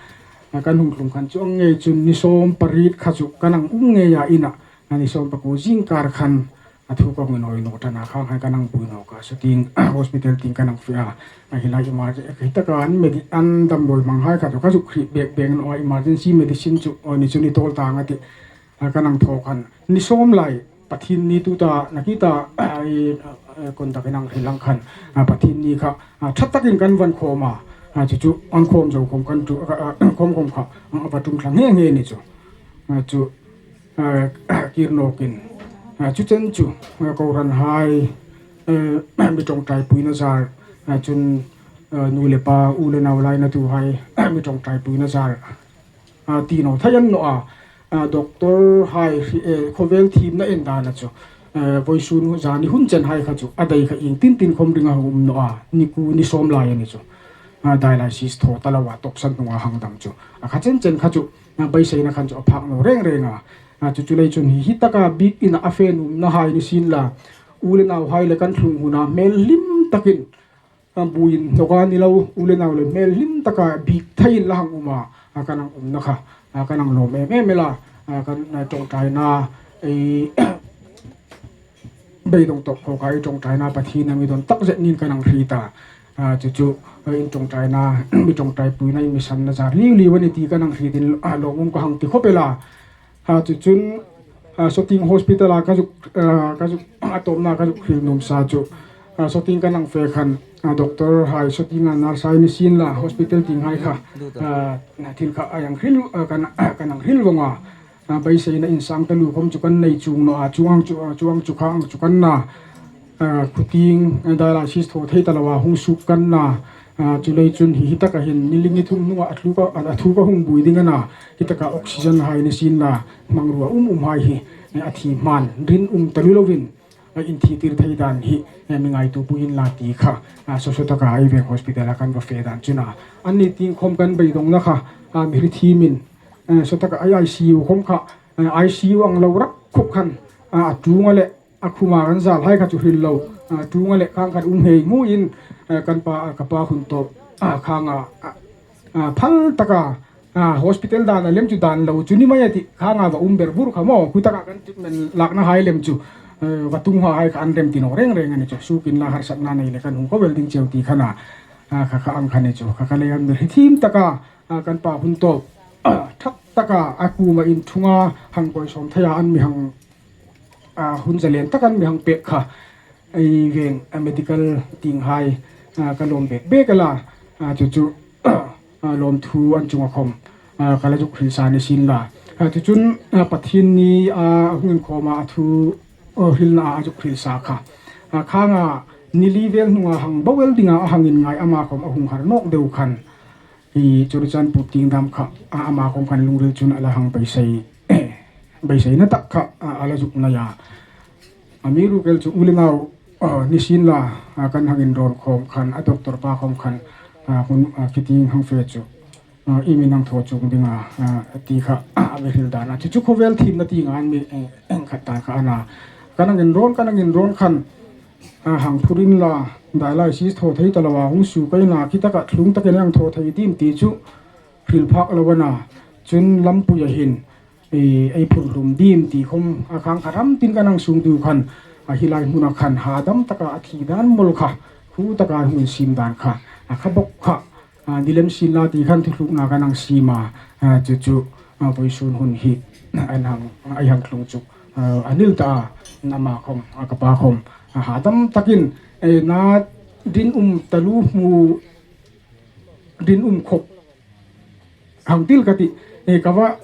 A, kan hung tlung khan chu ang ngei chun ni sawm pariet kha chu kan hang um ngei a, ina, a, ni sawm pakuo zingkar khan a thu ka hung inhawi naw ṭan a, khang khan kan hang buoi nawk a, Shooting Hospital tieng kan hang fe a. A, hi lai emergency, hi taka an medi-, an damdawi hmanghai kha chu ka zuk hriet bek bek naw a, emergency medicine chu, aw, ni chu ni tawl tang a tih. A, kan hang thaw khan ni sawm lai, Pathienni tuta, nakie ta, a, i, a, a, conduct-in hang hril ang khan, a, Pathienni kha, a, ṭha takin kan va inkhawm a, a, chu chu inkhawm zo khawm kan chu, a, a, khawm khawm kha, a, va tum thlang nghe nghe ni chu. A, chu, a, kir nawkin, a, chu chen chu, a, kohranhai, a, mi ṭawngṭaipuina zar, a, chun, a, nu le pa, u le nau lainatuhai, a, mi ṭawngṭaipuina zar, a, ti naw thei a ni naw a. A, doctor-hai hri-, e, khawvel thiemna en dana chu, e, vawisun zani hun chenhai kha chu a dai kha ieng tin tin khawm ringa hung um naw a, ni kuo ni sawm lai a ni chu. A, dialysis thaw ta loa tawpsan hnunga hang dam chu. A kha chen chen kha chu, a, beiseina khan chu a phak naw reng reng a. A, chu chu lei chun hi, hi taka biekin a fe nuomnahai ni sien la, u le nauhai le kan tlung huna hmel hlim takin, a, buoiin hnawka ni lo, u le nau le hmel hlim taka biek theiin la hang um a, a, kan hang umna kha, a, kan hang lawm em em el a, a, kan, a, ṭawngṭaina, ei, beidong tawp khawka ei ṭawngṭaina Pathienin a mi dawn tak zet niin kan hang hriet a. A, chu chu, a, in ṭawngṭaina, mi ṭawngṭaipuina, in mi sanna zar liu liu a ni ti kan hang hrietin, a, lawmum ka hang ti khawp el a. A, chu chun, a, Shooting Hospital-a ka zuk, a, ka zuk, a tawpna ka zuk hril nuom sa chu, a, Shooting kan hang fe khan, a, doctor-hai, Shooting-a nurse-hai ni sien la, hospital tienghai kha, a, thil kha a hang hril, a, kan, a, kan hang hril vawng a. A, beiseina insang taluo khawm chu kan nei chuong naw a, chuong ang chu, a, chuong ang chu kha ang chu kan na. A, khutieng, a, dialysis thaw thei ta loa hung suok kan na. A, chu lei chun hi, hi taka hin ni li ni thum hnunga a thu ka, a, a thu ka hung buoi ding a na. Hi taka oxygen-hai ni sien la, hmangruo um umhai hi, e, a thi hman rinum taluo lovin, a, in thi tir thei dan hi, e, mi ngaituopui inla ti kha, a, saw saw taka ei veng hospital-a kan va fe dan chu a na. Anni tieng khawm kan beidongna kha, a, mi hre thiemin, e, saw taka ei I C U khawm kha, e, I C U ang lo rak khawp khan, a, a ṭuonga le a khuma kan zalhai kha chu hril lo, a, ṭuonga le khang khan um ngei ngeiin, a, kan pa, a, ka pa hun tawp, a, khanga, a, a, phal taka, a, hospital dana lem chu dan lo chu ni mai a tih, khanga va um ber bur kha maw, khutaka kan treatment laknahai lem chu, a, va tunghai kha an rem ti naw reng reng a ni chu, suok inla harsatna nei le kan hung khawvel ding cheu ti kha a na, a, kha kha ang kha ni chu, kha kha lei an mi hre thiem taka, a, kan pa hun tawp, a, ṭha taka a kuoma inṭhunga hang koi sawm theia an mi hang, a, hun zalen tak an mi hang pek kha, ei veng, a, medical tienghai, a, ka lawm bek bek el a, a, chu chu, a, lawmthu an chunga khawm, a, ka la zuk hril sa ni sien la. A, chu chun, a, Pathienni, a, hung inkhawma a thu, a, hrilna a zuk hril sa kha. A, khanga ni li vel hnunga hang bo el dinga a hang inngai ama khawm a hung har nawk deu khan, i Churachandpur tieng dam kha, a, ama khawm khan lungril chun a la hang beisei, beiseina tak kha, a, a la zuk nei a. Amiruokchu u le nau, a, ni sien la, a, kan hang inrawn khawm khan, a doctor pa khawm khan, a, hun, a, khitieng hang fe chu, a, iemin hang thaw chuong ding a, a, ti kha, a, a mi hril dan a. Chu chu khawvel thiemna tienga an mi, e, en khat dan kha a na. Kan hang inrawn, kan hang inrawn khan, a, hang phur inla, dialysis thaw thei ta loa hung suok ei na, khitaka tlung takin hang thaw thei dim ti chu hril phak lo a na. Chun lampuia hin, e, ei phur hlum dim ti khawm, a, khang kha ram tin kan hang sung tu khan, a, hi lai hmuna khan hadam taka a thi dan mawl kha, khutaka hung insiem dan kha, a, kha bawk kha, a, ni lem sien la ti khan thutlukna kan hang siem a, a, chu chu, a, vawisun hun hi, a, hang, a, hang tlung chu, a, a nil ta a, ama khawm, a, ka pa khawm, a, hadam takin, e, na rinum taluo hmu, rinum khawp, hang til ka ti, e, ka va,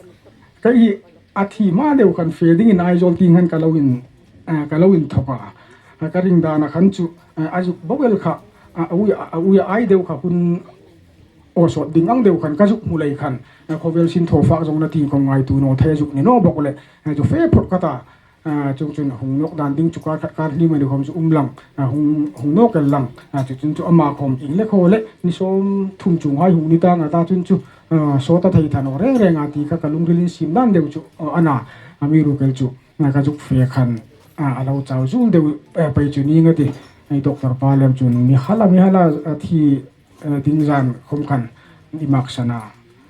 ka hi a thi hma deu khan fe dingin Aizawl tieng khan ka lo in, a, ka lo inthawk a. A, ka ring dan a khan chu, a, a zuk bo el kha, a, a ui, a ui a ai deu kha hun aw sawt ding ang deu khan ka zuk hmu lei khan, a, khawvel sin thaw fak zawng na ti kawng ngaituo naw thei zuk ni naw bawk le, a, chu fe phawt ka ta. A, chuongchun hung nawk dan ding chu kar khat kar hni mani khawm chu um lang, a, hung, hung nawk el lang. A, chu chun chu ama khawm ieng le khaw le ni sawm thum chuong hai hung ni ta nga ta chun chu, a, sawt a thei ta naw reng reng a ti kha ka lungril insiem dan deu chu, a, a na, amiruokchu, a, ka zuk fe khan, a, a lo chau zuol deu, a, pei chu ning a tih. Ei doctor pa lem chun mi hala, mi hala, a, thi, a, ding zan khawm khan i maksan a.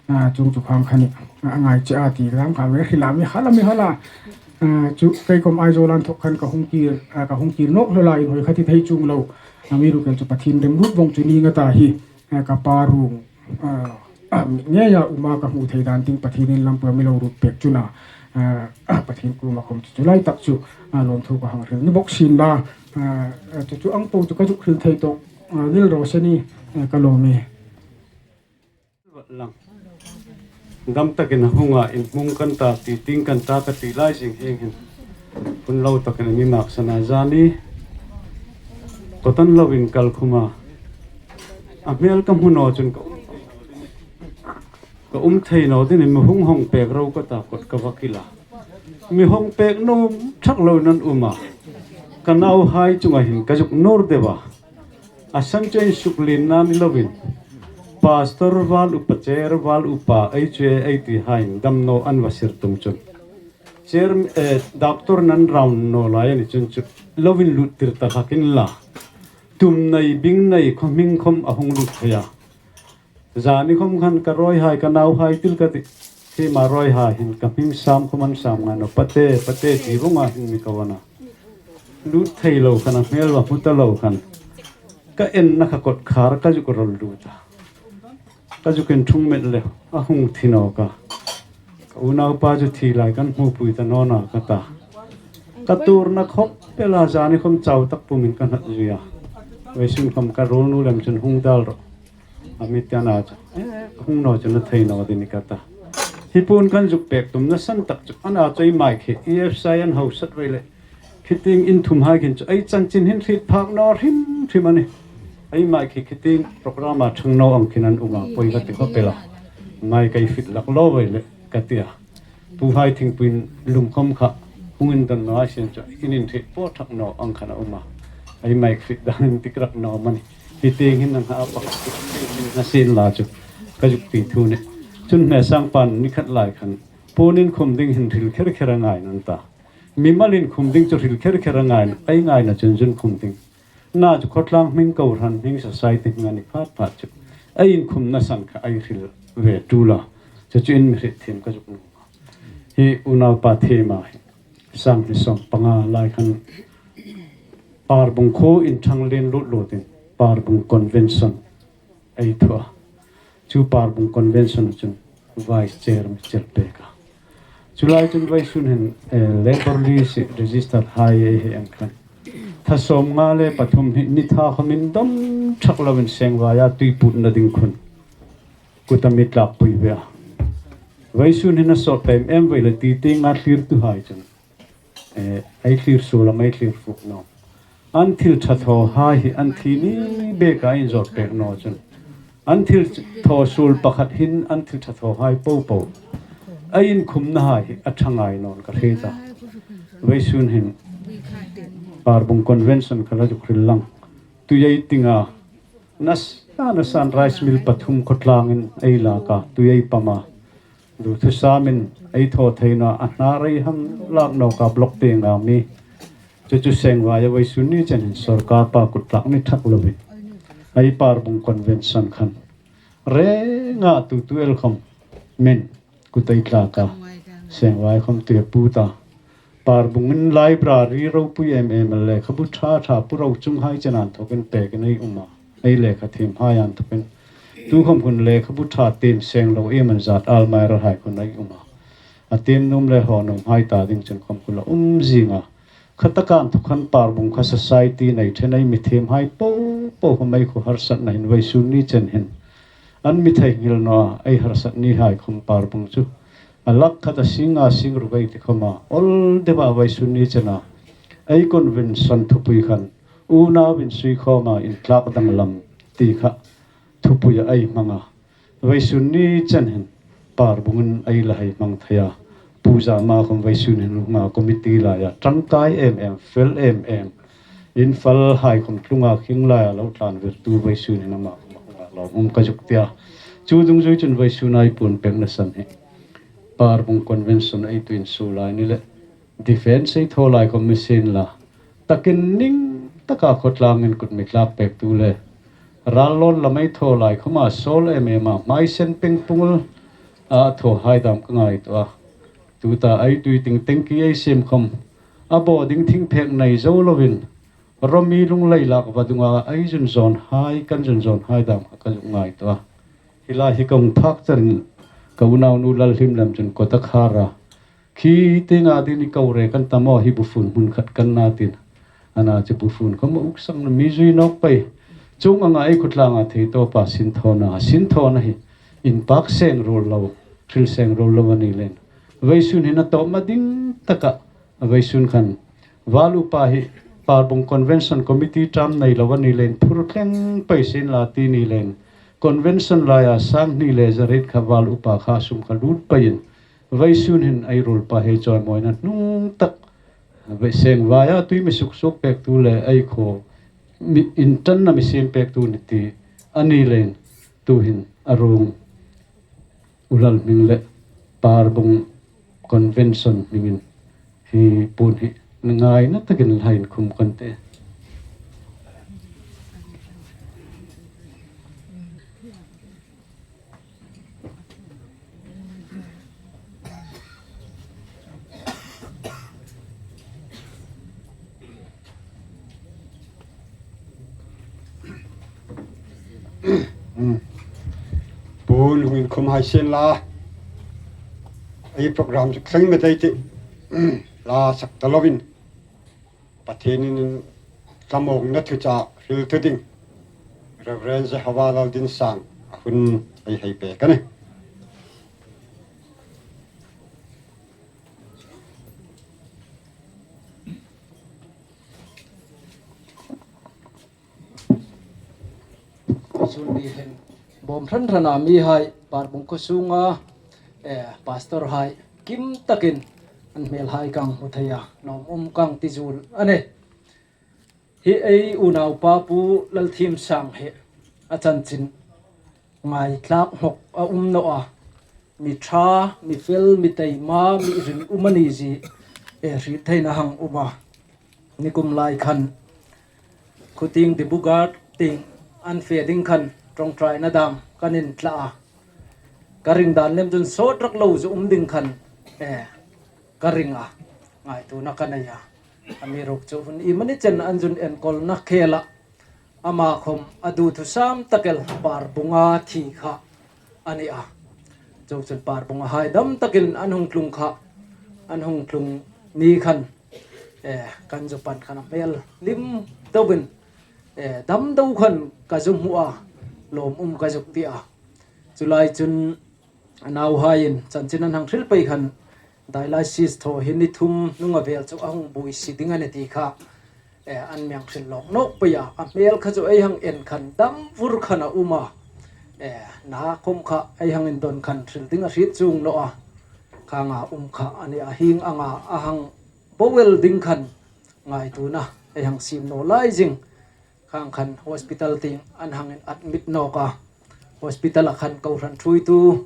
A, chuong chu khang khan i, a, a ngai che a ti dam kha ve hril a, mi hala, mi hala. A, chu kei khawm Aizawl a inthawk khan ka hung kir, a, ka hung kir nawk hlaw la, inhawi kha ti thei chuong lo. Amiruokchu Pathien remruot vawng chu ning a ta hi, a, ka pa ruong, a, a, mi ngeia um a ka hmu thei dan ding Pathienin lampui a mi lo ruot pek chun a, a, Pathien kuoma khawm chu chu lai tak chu, a, lawmthu ka hang hril ni bawk sien la, a, a, chu chu ang po chu ka zuk hril thei tawk, a, ngil raw se ni, a, ka lawm e. Lang. Dam takin a hung a, inhmung kan ta, ti tieng kan ta ka ti lai zing hieng hin. Hun lo takin a mi maksan a, zani kawtan loin kal khum a. A hmel ka hmu naw chun ka, ka um thei naw dingin mi hung hawng pek ro ka ta, kawt ka va kil a. Mi hawng pek nuom thak loin an um a. Ka nauhai chunga hin ka zuk nuor deu a. A san chu insuklienna ni loin, pastor val upa, chair val upa, ei chu ei ti hain damnaw an va sir tum chun, chair, eh, doctor nan round naw lai a ni chun chu lo inlut tir ta hlak inla, tum nei bing nei khawm hming khawm a hung lut thei a. Zani khawm khan ka rawihai, ka nauhai til ka ti. Hi ma rawihai hin ka hming sam khawm an sam ngai naw. Pate, pate ti vawng a hin mi ko a na. Lut thei lo khan, a hmel va hmu ta lo khan, ka enna kha kawtkhar ka zuk rawl lut a. Ka zuk inṭhung met le a hung thi nawk a. Ka unaupa chu thi lai kan hmupui ta naw na ka ta. Ka tuorna khawp el a, zani khawm chau tak pumin ka hnat zui a. Vawisun khawm ka ruolnu lem chun hung dal rawh. A mi ti a na chu, eh, hung naw chu na thei naw ding ni ka ta. Hi puon kan zuk pek tumna san tak chu, a na chu ei mike hi, E F C I an hausat vei le. Khi tieng in thum hai khin chu, ei chanchin hin hriet phak naw hrim hrim a nih. Ei mike hi khi tieng program a ṭhang naw ang khin an um a, poi ka ti khawp el a. Mike ei fit lak lo vei le, ka ti a. Pu hai thingpui lum khawm kha hung indawn naw a sien chu, in inhriet po thak naw ang khan a um a. Ei mike fit dan indik rak naw mani. Hi tieng hin a ngha a pak na sien la chu ka zuk ti thu ni. Chun hme sang pan ni khat lai khan puon inkhum ding hin hril kher kher a ngai naw an ta. Mimal inkhum ding chu hril kher kher a ngai naw, ei ngaina chun zun khum ding. Na chu khawtlang hming kohran hming society hming a ni phat phat chu ei inkhumna san kha ei hril ve tul a. Chu chu in mi hriet thiem ka zuk nuom a. Hi unaupa thiem a hi sang hni sawm panga lai khan Parbung khuo inṭhang lien lut lutin Parbung Convention ei thaw a. Chu Parbung Convention chun Vice Chair mi chel pek a. Chu lai chun vawisun hin, eh, Labour List register hai ei hei ang khan, tha sawmnga le pathum hi ni tha khawm indawn thak loin Sengvaia tui putna ding khun kuta mi tlakpui ve a. Vawisun hin a sawt em em vei le ti tienga thlirtuhai chun, eh, ei thlir suol am ei thlir fuk naw. An thil ṭha thaw hai hi an thi ni beka inzawt pek naw chun, an thil thaw suol pakhat hin an thil ṭha thaw hai po po ei inkhumna hai hi a ṭha ngai naw an ka hriet a. Vawisun hin Parbung Convention kha la zuk hril lang. Tui ei ting a, nasa nasan rice mill pathum khawtlangin ei lak a, tui ei pam a. Duthusam in ei thaw thei naw a, a hnar ei hang lak nawk a, block tieng ang mi. Chu chu Sengvaia vawisun ni chen hin sawrkar pa kut tlak ni thak loin ei Parbung Convention khan renga tu tu el khawm min kut ei tlak a, Sengvai khawm tui put a. Parbung in library ropui em em a, lekhabu ṭha ṭha pu ro chung hai chen an thawkin pekin ei um a. Ei lekha thiem hai an thawkin. Tu khawm khun lekhabu ṭha tiem seng lo iem an zat almirah hai khun ei um a. A tiem nuom le haw nuom hai ta ding chun khawm khun la um zing a. Kha taka an thawk khan Parbung kha society nei ṭhen ei mi thiem hai po po khawm ei khuo harsatna hin vawisun ni chen hin an mi theinghil naw a, ei harsat ni hai khawm Parbung chu a lak khata sing nga sing ruk ei ti khawma, awl deuha vawisun ni chena ei convention thupui khan unauin sui khawma intlak danglam ti kha thupuia ei hmang a. Vawisun ni chen hin Parbungin ei la hei hmang thei a. Pu Zama khawm vawisun hin hung a, committee laia ṭangkai em em, fel em em, in fal hai khawm tlunga khing laia lo tlan virtu vawisun hin ama khawm a hung a, lawmum ka zuk tia. Chu dungzui chun vawisun ei puon pekna san hi Parbung convention ei tuin su lai ni le, defence ei thaw lai khawm ni sien la, takin ning taka khawtlangin kut mi tlak pektu le, ral lawn lam ei thaw lai khawma sawl em em a, hmaisen pengpung a thaw hai dam ka ngaituo a. Tuta ei tui ting tengki ei siem khawm, a bo ding thingphek nei zo lovin, Rawmi lunglei lak vadunga ei zun zawn hai, kan zun zawn hai dam kha ka zuk ngaituo a. Hi lai hi ka hung phak charin ka unaunu Lalhlimlam chun kawt a khar a, khi tienga dingin i ko rek an ta maw, hi bufun hmun khat kan na tin. Ana chu bufun khawm a uk sang naw, mi zui nawk pei. Chuong anga ei khawtlanga thei tawpa sinthawna, sinthawna hi inpak seng ruol lo, hril seng ruol lo a ni leiin, vawisun hin a tawpna ding taka, vawisun khan val upa hi Parbung Convention Committee ṭam nei lo a ni leiin phur thleng pei sien la ti ni leiin, convention laia sang hni le za riet kha val upa kha sum kha lut peiin, vawisun hin ei ruolpa hi chawimawina hnung tak, seng vaia tui mi suk suk pektu le ei khaw mi inṭanna mi siem pektu ni ti a ni leiin, tuhin a ruong u Lalhming le Parbung Convention hmingin hi puon hi ngaina takin la inkhum kan tih. Puon hung inkhum hai sien la. Ei program chu thleng met ei tih. La sak ta lovin, Pathienin tlamawngna thuchah hril thu ding Reverend Jehova Laldinsang a hun ei hei pek a nih. Sun ni hin bawm hran hrana mihai, Parbung khaw sunga, eh, pastor hai kim takin an hmel hai kan hmu thei a, lawmum kan ti zuol a nih. Hi ei unaupa Pu Lalthiemsang hi a chanchin ngaithlak hnawk a um naw a. Mi ṭha, mi fel, mi taima, mi ringum a ni zie, eh, hriet theina hang um a. Nikum lai khan Khutieng Dibugad tieng an fe ding khan ṭawngṭaina dam kan intla a. Ka ring dan lem chun sawt rak lo zu um ding khan, eh, ka ring a, ngaituona ka nei a. Amiruokchu hun iemani chen an zun enkawlna khela ama khawm a duthusam tak el Parbunga thi kha a ni a. Chuongchun Parbunga hai dam takin an hung tlung kha, an hung tlung ni khan, eh, kan zu pan khan a hmel hlim deuin, eh, damdeu khan ka zu hmu a, lawmum ka zuk ti a. Chu lai chun a nauhaiin chanchin an hang hril pei khan, dialysis thaw hi ni thum hnunga vel chu a hung buoi si ding a nih ti kha, eh, an mi hang hril lawk nawk pei a. A hmel kha chu ei hang en khan dam vur khan a um a. Eh, na khawm kha ei hang indon khan hril ding a hriet chuong naw a. Khang a um kha a ni a, hieng anga a hang bo el ding khan ngaituona ei hang siem naw lai zing. Khang khan hospital tieng an hang inadmit nawk a. Hospital-a khan kohran ṭhuoitu,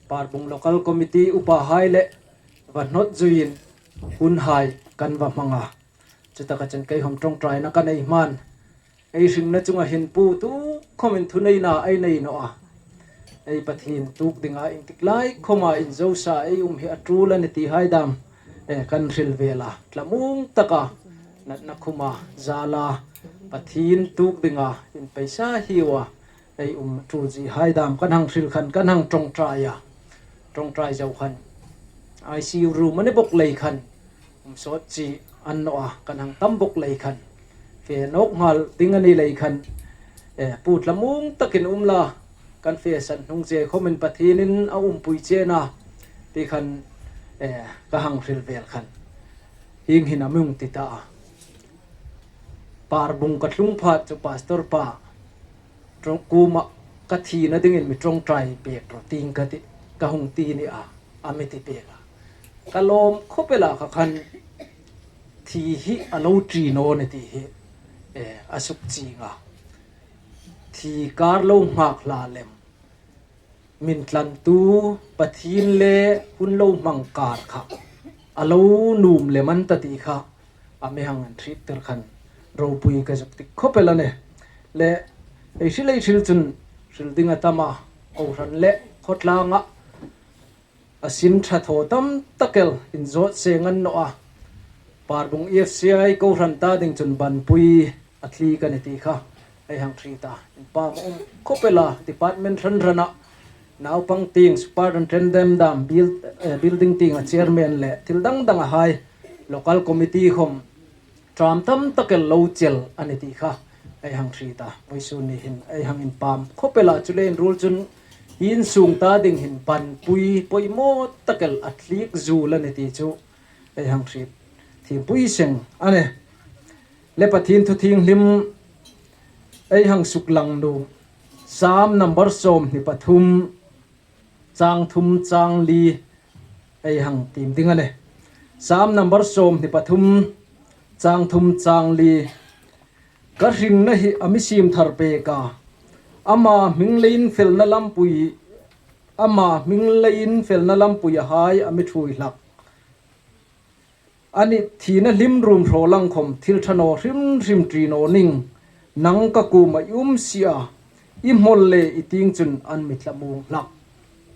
Parbung Local Committee upahai le va hnawt zuiin hunhai kan va hmang a. Chutaka chun kei khawm ṭawngṭaina ka nei hmain, ei hringna chunga hin Pu tu khawmin thuneina ei nei naw a. Ei Pathien tuok dinga intiklai khawma inzosa ei um hi a ṭul a nih ti hai dam, eh, kan hril vel a. Thlamuong taka natna khuma zala Pathien tuok dinga inpeisa hiua ei um ṭul zie hai dam kan hang hril khan kan hang ṭawngṭai a. Ṭawngṭai zo khan I C U room a ni bawk lei khan um sawt chi a ni naw a, kan hang tam bawk lei khan, fe nawk nghal ding a ni lei khan, eh, Pu thlamuong takin um la, kan fe san hnung che khomin Pathienin a umpui che a na ti khan, eh, ka hang hril vel khan hieng hin a mi hung ti ta a. Parbung ka tlung phat chu pastor pa ṭawng kuoma ka thina dingin mi ṭawngṭai pek rawh tiin ka ti, ka hung ti ni a, a mi ti pek a. Ka lawm khawp el a, kha khan thi hi a lo ṭi naw ni ti hi, eh, a suk ching a. Thi kar lo nghak hla lem, min tlantu Pathien le hun lo hmang kar kha a lo nuom lem an ta ti kha a mi hang inhriettir khan ropui ka zuk ti khawp el a nih. Le ei hril ei hril chun hril ding a tam a, kohran le khawtlanga a sin ṭha thaw tam tak el inzawt seng a ni naw a. Parbung E F C I kohran ta ding chun banpui a thli ka ni ti kha ei hang hriet a. Inpam a um khawp el a, department hran hrana naupang tieng superintendent dam, buil-, eh, building tienga chairman le thil dang dangahai local committee khom ṭam tam tak el lo chel a ni ti kha ei hang hriet a. Vawisun ni hin ei hang inpam khawp el a, chu le inruol chun insung ta ding hin banpui poimaw tak el a thliek zuol a ni ti chu ei hang hriet thiempui seng a nih. Le Pathien thu thienghlim ei hang suklang nuom Sam number sawmhni pathum, chang thum chang li ei hang tiem ding a nih. Sam number sawmhni pathum, chang thum chang li. Ka hringna hi a mi siem thar pek a, ama hming leiin felna lampui, ama hming leiin felna lampuihai a mi ṭhuoi hlak. Ani thina hlim ruom hraw lang khom thil ṭha naw hrim hrim ṭi naw ning, nang ka kuoma i um si a, i hmawl le i tieng chun an mi thlamuong hlak.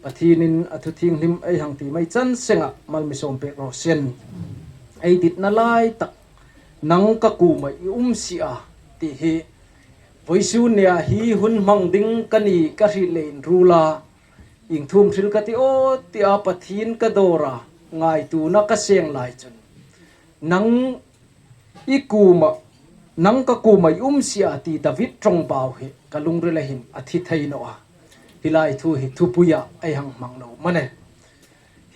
Pathienin a thu thienghlim ei hang ti mai chan senga mal mi sawm pek raw seh. Ei ditna lai tak, nang ka kuoma i um si a ti hi vawisun nia hi hun hmang ding ka ni ka hriet le inruola, ieng thu am hril ka ti aw tia Pathien ka dawra, ngaituona ka seng lai chun, nang i kuoma, nang ka kuoma i um si a ti David ṭawngbau hi ka lungrila hin a thi thei naw a. Hi lai thu hi thupuia ei hang hmang nuom a nih.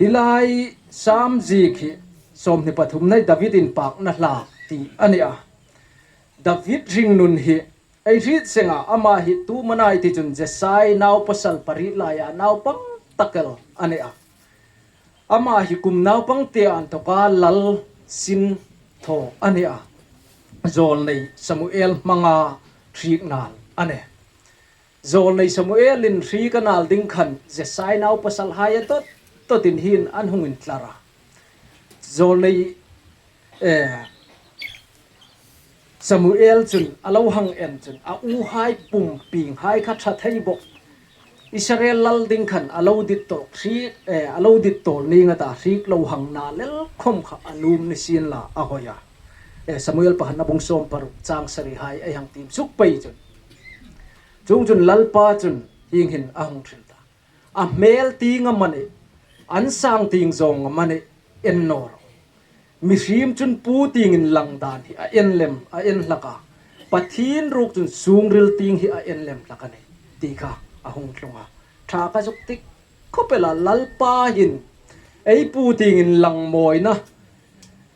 Hi lai Sam ziek hi sawmhni pathumna hi David inpakna hla ti a ni a. David hringnun hi ei hriet seng a, ama hi tu am a ni ti chun Jesai naupasal pariet laia naupang tak el a ni a. Ama hi kum naupang te anthoka lal sin thaw a ni a. Zawlnei Samuel hmanga hriek nal a nih. Zawlnei Samuelin hriek a nal ding khan Jesai naupasalhai a tot totin hin an hung intlar a. Zawlnei, eh, Samuel chun a lo hang en chun a uhai pum pienghai kha ṭha thei bawk. Israel lal ding khan a lo dit tawl hriek, eh, a lo dit tawl ning a ta, hriek lo hang nal el khom kha a nuom ni sien la a hoi a. Eh, Samuel pakhatna bung sawm paruk chang sarihai ei hang tiem suk pei chun. Chuongchun Lalpa chun hieng hin a hung hril ta. A hmel tieng amanih, an sang tieng zawng amanih en naw ro. Mihriem chun pu tieng inlang dan hi a en lem, a en hlak a. Pathien ruok chun sungril tieng hi a en lem hlak a nih ti kha a hung tlung a. Ṭha ka zuk ti khawp el a, Lalpa hin ei pu tieng inlang mawina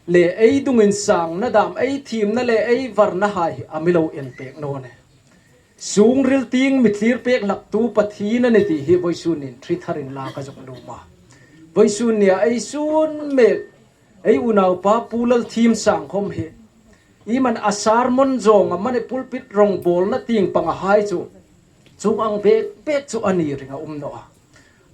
le ei dung insangna dam, ei thiemna le ei varnahai hi a mi lo en pek naw nih. Sungril tieng mi thlir pek hlaktu Pathien a nih ti hi vawisun nin hriet tharin la ka zuk nuom a. Vawisun nia ei sun mek, ei unaupa Pu Lalthiemsang khom hi, iemani a sermon zawng amanih, pulpit rongbawlna tieng pangahai chu chuong ang bek bek chu a ni ring a um naw a.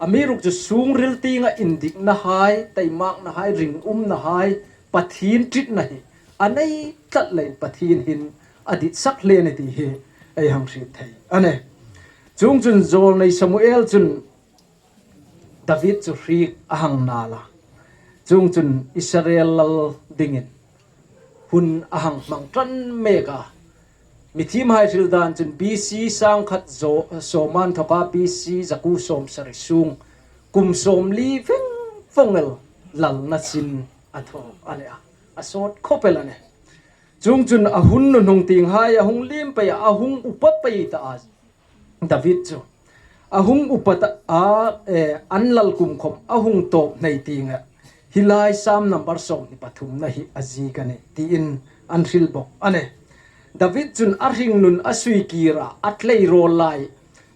Amiruokchu sungril tienga indiknahai, taimaknahai, ringumnahai, Pathien ṭitna hi a nei tlat leiin Pathien hin a ditsak hle a nih ti hi ei hang hriet thei a nih. Chuongchun zawlnei Samuel chun David chu hriek a hang nal a. Chuongchun Israel lal dingin hun a hang hmang ṭan mek a. Mithiemhai hril dan chun B C sangkhat zo-, sawm anthoka B C zakuo sawmsari sung, kum sawmli veng vong el lalna sin a thaw a nih a. A sawt khawp el a nih. Chuongchun a hun nuhnung tienghai a hung liem pei a, a hung upa pei ta a. David chu a hung upat a, eh, an lal kum khawm a hung tawp hnei ti nga. Hi lai Sam number sawmhni pathumna hi a ziek a nih, tiin an hril bawk a nih. David chun a hringnun a sui kir a, a tleirawl lai,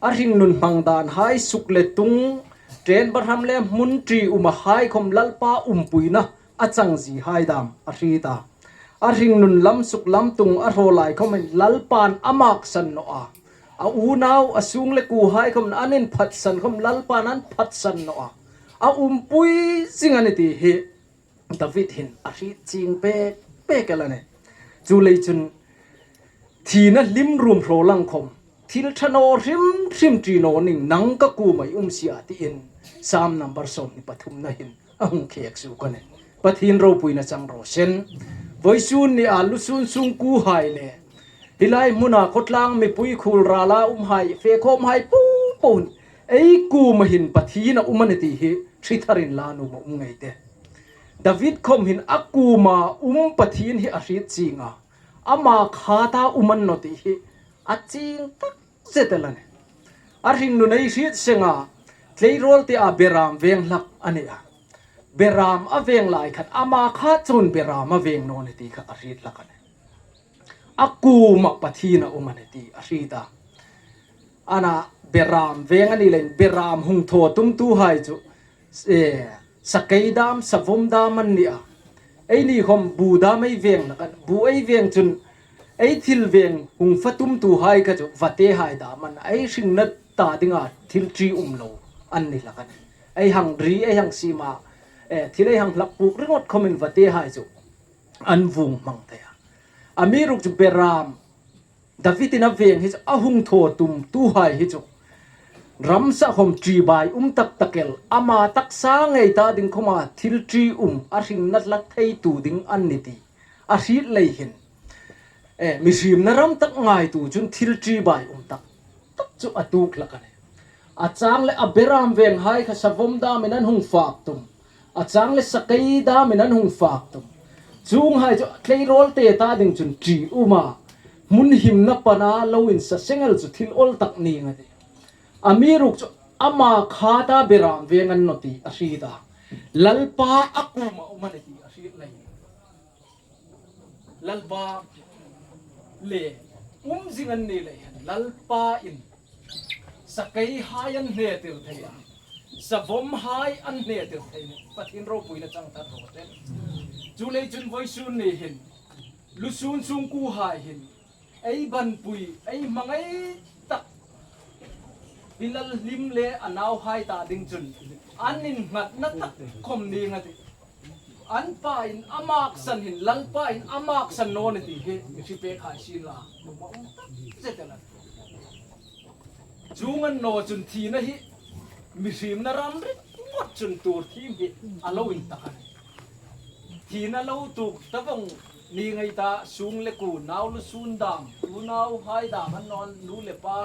a hringnun hmang dan hai suk le tung, ṭen bahram le hmun ṭiumhai khawm Lalpa umpuina a chang zie hai dam a hriet a. A hringnun lam suk lam tung a hraw lai khawmin Lalpan a maksan naw a. A unau, a sung le kuohai khawmin an inphatsan khawm Lalpan an phatsan naw a. A umpui zing a nih ti hi David hin a hriet chieng pek pek el a nih. Chuleiin chun thina hlim rum hraw lang khawm, thil ṭha naw hrim hrim ṭi naw ning, nang ka kuoma i um si a, tiin Sam number sawmhni pathumna hin a hung khek suok a nih. Pathien ropuina chang raw se. Vawisun nia lusun sungkuohai le hi lai hmuna khawtlang mipui khuol rala umhai, fe khawmhai po po hin ei kuoma hin Pathien a um a nih ti hi hre tharin la nuom a um ngei ei tih. David khawm hin a kuoma um Pathien hi a hriet chieng a, ama khata um a ni naw ti hi a chieng tak zet el a nih. A hringnun ei hriet seng a, tleirawl tia beram veng hlak a ni a. Beram a veng lai khan ama kha chun beram a veng naw nih ti kha a hriet hlak a nih. A kuoma Pathien a um a nih ti a hriet a. Ana beram veng a ni leiin beram hung thaw tumtuhai chu, eh, sakei dam, savom dam an ni a. Eini khawm bu dam ei veng hlak a nih. Bu ei veng chun ei thil veng hung fa tumtuhai kha chu vatehai dam an, ei hringna ta dinga thil ṭium lo an ni hlak a nih. Ei hang ri, ei hang siem a, eh, thil ei hang hlak puk ringawt khawmin vatehai chu an vung hmang thei a. Amiruokchu beram Davidin a veng hi chu, a hung thaw tumtuhai hi chu, ramsa khawm ṭi bai um tak tak el, ama taksa ngei ta ding khawma thil ṭium, a hringna hla theitu ding an ni ti a hriet lei hin, eh, mihriemna ram tak ngaitu chun thil ṭi bai um tak tak chu a tuok hlak a nih. A chang le a beram venghai kha savom damin an hung fak tum. A chang le sakei damin an hung fak tum. Chuonghai chu tleirawlte ta ding chun ṭiuma, hmun himna pana lo insa seng el chu thil awl tak ning a tih. Amiruokchu ama khata beram veng a ni naw ti a hriet a. Lalpa a kuoma um a nih ti a hriet lei. Lalpa le um zing an ni lei hin, Lalpain sakeihai an hnetir thei a, savomhai an hnetir thei a nih. Pathien ropuina chang ṭhat raw se. Chuleiin chun vawisun ni hin, lusun sungkuohai hin, ei banpui, ei hmangai tak, Hilal hlim le a nauhai ta ding chun an innghatna tak khawm ning a tih. An pain a maksan hin, Lalpain a maksan naw nih ti hi hre pek hai sien la, nuom a um tak zet el a nih. Chuong a ni naw chun thina hi mihriemna ram ringawt chun tuor thiem hi a lo intak a nih. Thina lo tuok ta vawng ning ei ta, sung le kuo, nau lusun dam, unauhai dam an naw, nu le pa,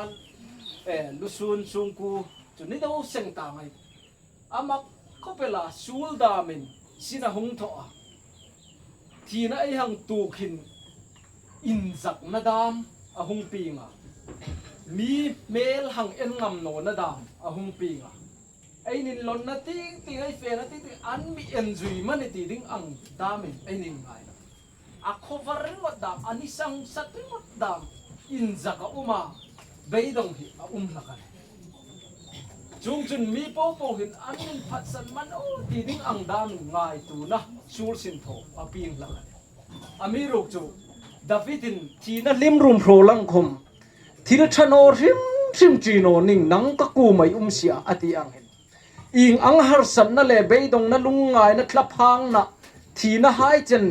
eh, lusun sungkuo chu ni deu seng ta ngei. A mak khawp el a, suol damin sin a hung thaw a. Thina ei hang tuok hin inzakna dam a hung pieng a. Mi hmel hang en ngam nawna dam a hung pieng a. Ei inlawnna ting ting, ei fena ting ting, an mi en zui am a nih ti ding ang damin ei inngai. A khawvar ringawt dam, a ni sang sat ringawt dam, inzak a um a, beidong hi a um hlak a nih. Chuongchun mi popo hin an inphatsan man aw ti ding ang damin ngaituona suol sin thaw a pieng hlak a nih. Amiruokchu Davidin thina hlim rum hraw lang khawm, thil ṭha naw hrim hrim ṭi naw ning, nang ka kuoma i um si a, a ti ang hin, ieng ang harsatna le beidongna, lungngaina, thlaphangna, thinahai chen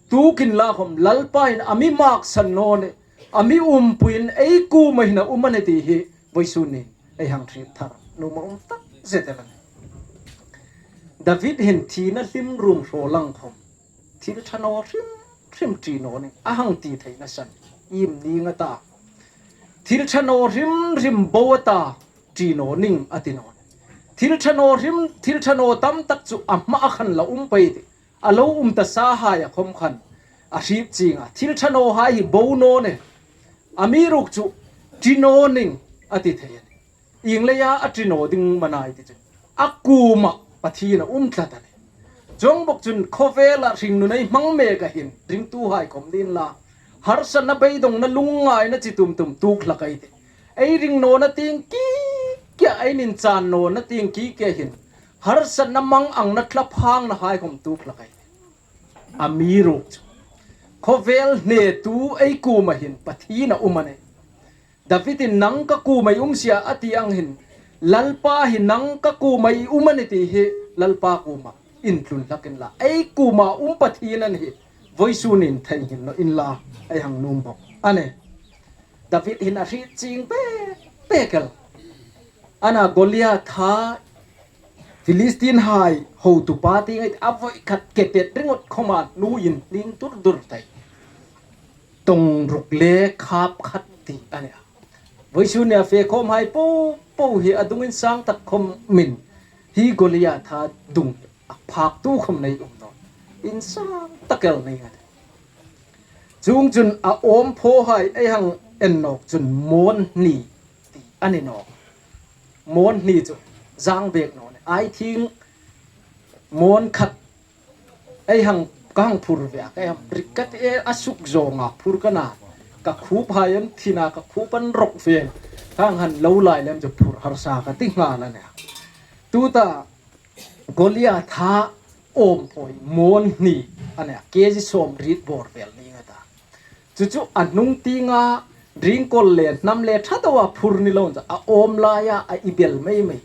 tuok inla khawm, Lalpain a mi maksan naw nih, a mi umpuiin ei kuoma hin a um a nih ti hi vawisun nin ei hang hriet thar, nuom a um tak zet el a nih. David hin thina hlim rum hraw lang khawm, thil ṭha naw hrim hrim ṭi naw ning, a hang ti theina san iem ning a ta? Thil ṭha naw hrim hrim bo a ta, ṭi naw ning a ti naw nih. Thil ṭha naw hrim, thil ṭha naw tam tak chu a hmaa khan la um pei tih. A lo um ta sahai a khawm khan a hriet chieng a. Thil ṭha nawhai hi bo naw nih. Amiruokchu ṭi naw ning a ti thei a nih. Ieng leia a ṭi naw ding am a ni ti chu, a kuoma Pathien a um tlat a nih. Chuong bawk chun khawvela hringnun ei hmang meka hin ringtuhai khom ni inla, harsatna, beidongna, lungngaina chi tum tum tuok hlak ei tih. Ei ring nawna tieng ki kia, ei inchan nawna tieng ki kia hin harsatna, manganna, thlaphangna hai khom tuok hlak ei tih. Amiruokchu khawvel hnetu ei kuoma hin Pathien a um a nih. Davidin nang ka kuoma i um si a a ti ang hin, Lalpa hi nang ka kuoma i um a nih ti hi Lalpa kuoma intlun hlak inla, ei kuoma um Pathien a ni hi vawisun ni thei ngei naw inla, ei hang nuom bawk a nih. David hin a hriet chieng pek pek el. Ana Goliatha Philistine hai hotupa tieng ei a voi khat ke tet ringawt khoma hnuoi inhning dur dur thei. Tong ruk le khap khat ti a nih a. Vawisun nia fe khawmhai po po hi a dung insang tak khomin hi Goliatha dung a phaktu khom nei um naw. Insang tak el nei a nih. Chuong chun a awmphaw hai ei hang en nawk chun mawn hni ti a ni nawk. Mawn hni chu zang bek naw nih. Ai thing mawn khat ei hang, ka hang phur ve a, ka hang rik ka ti e, a suk zawnga phur ka na. Ka khup hai an thin a, ka khup an rok ve. Ka hang han lo lai lem chu phur harsa ka ti nghal a nih. Tuta Goliatha awmphaw mawn hni a nih a, kg sawmriet bawr vel ning a ta. Chu chu a hnung tienga ringkawl le hnam le ṭha deuha phur ni lo chu, a awm laia a i bel mei mei.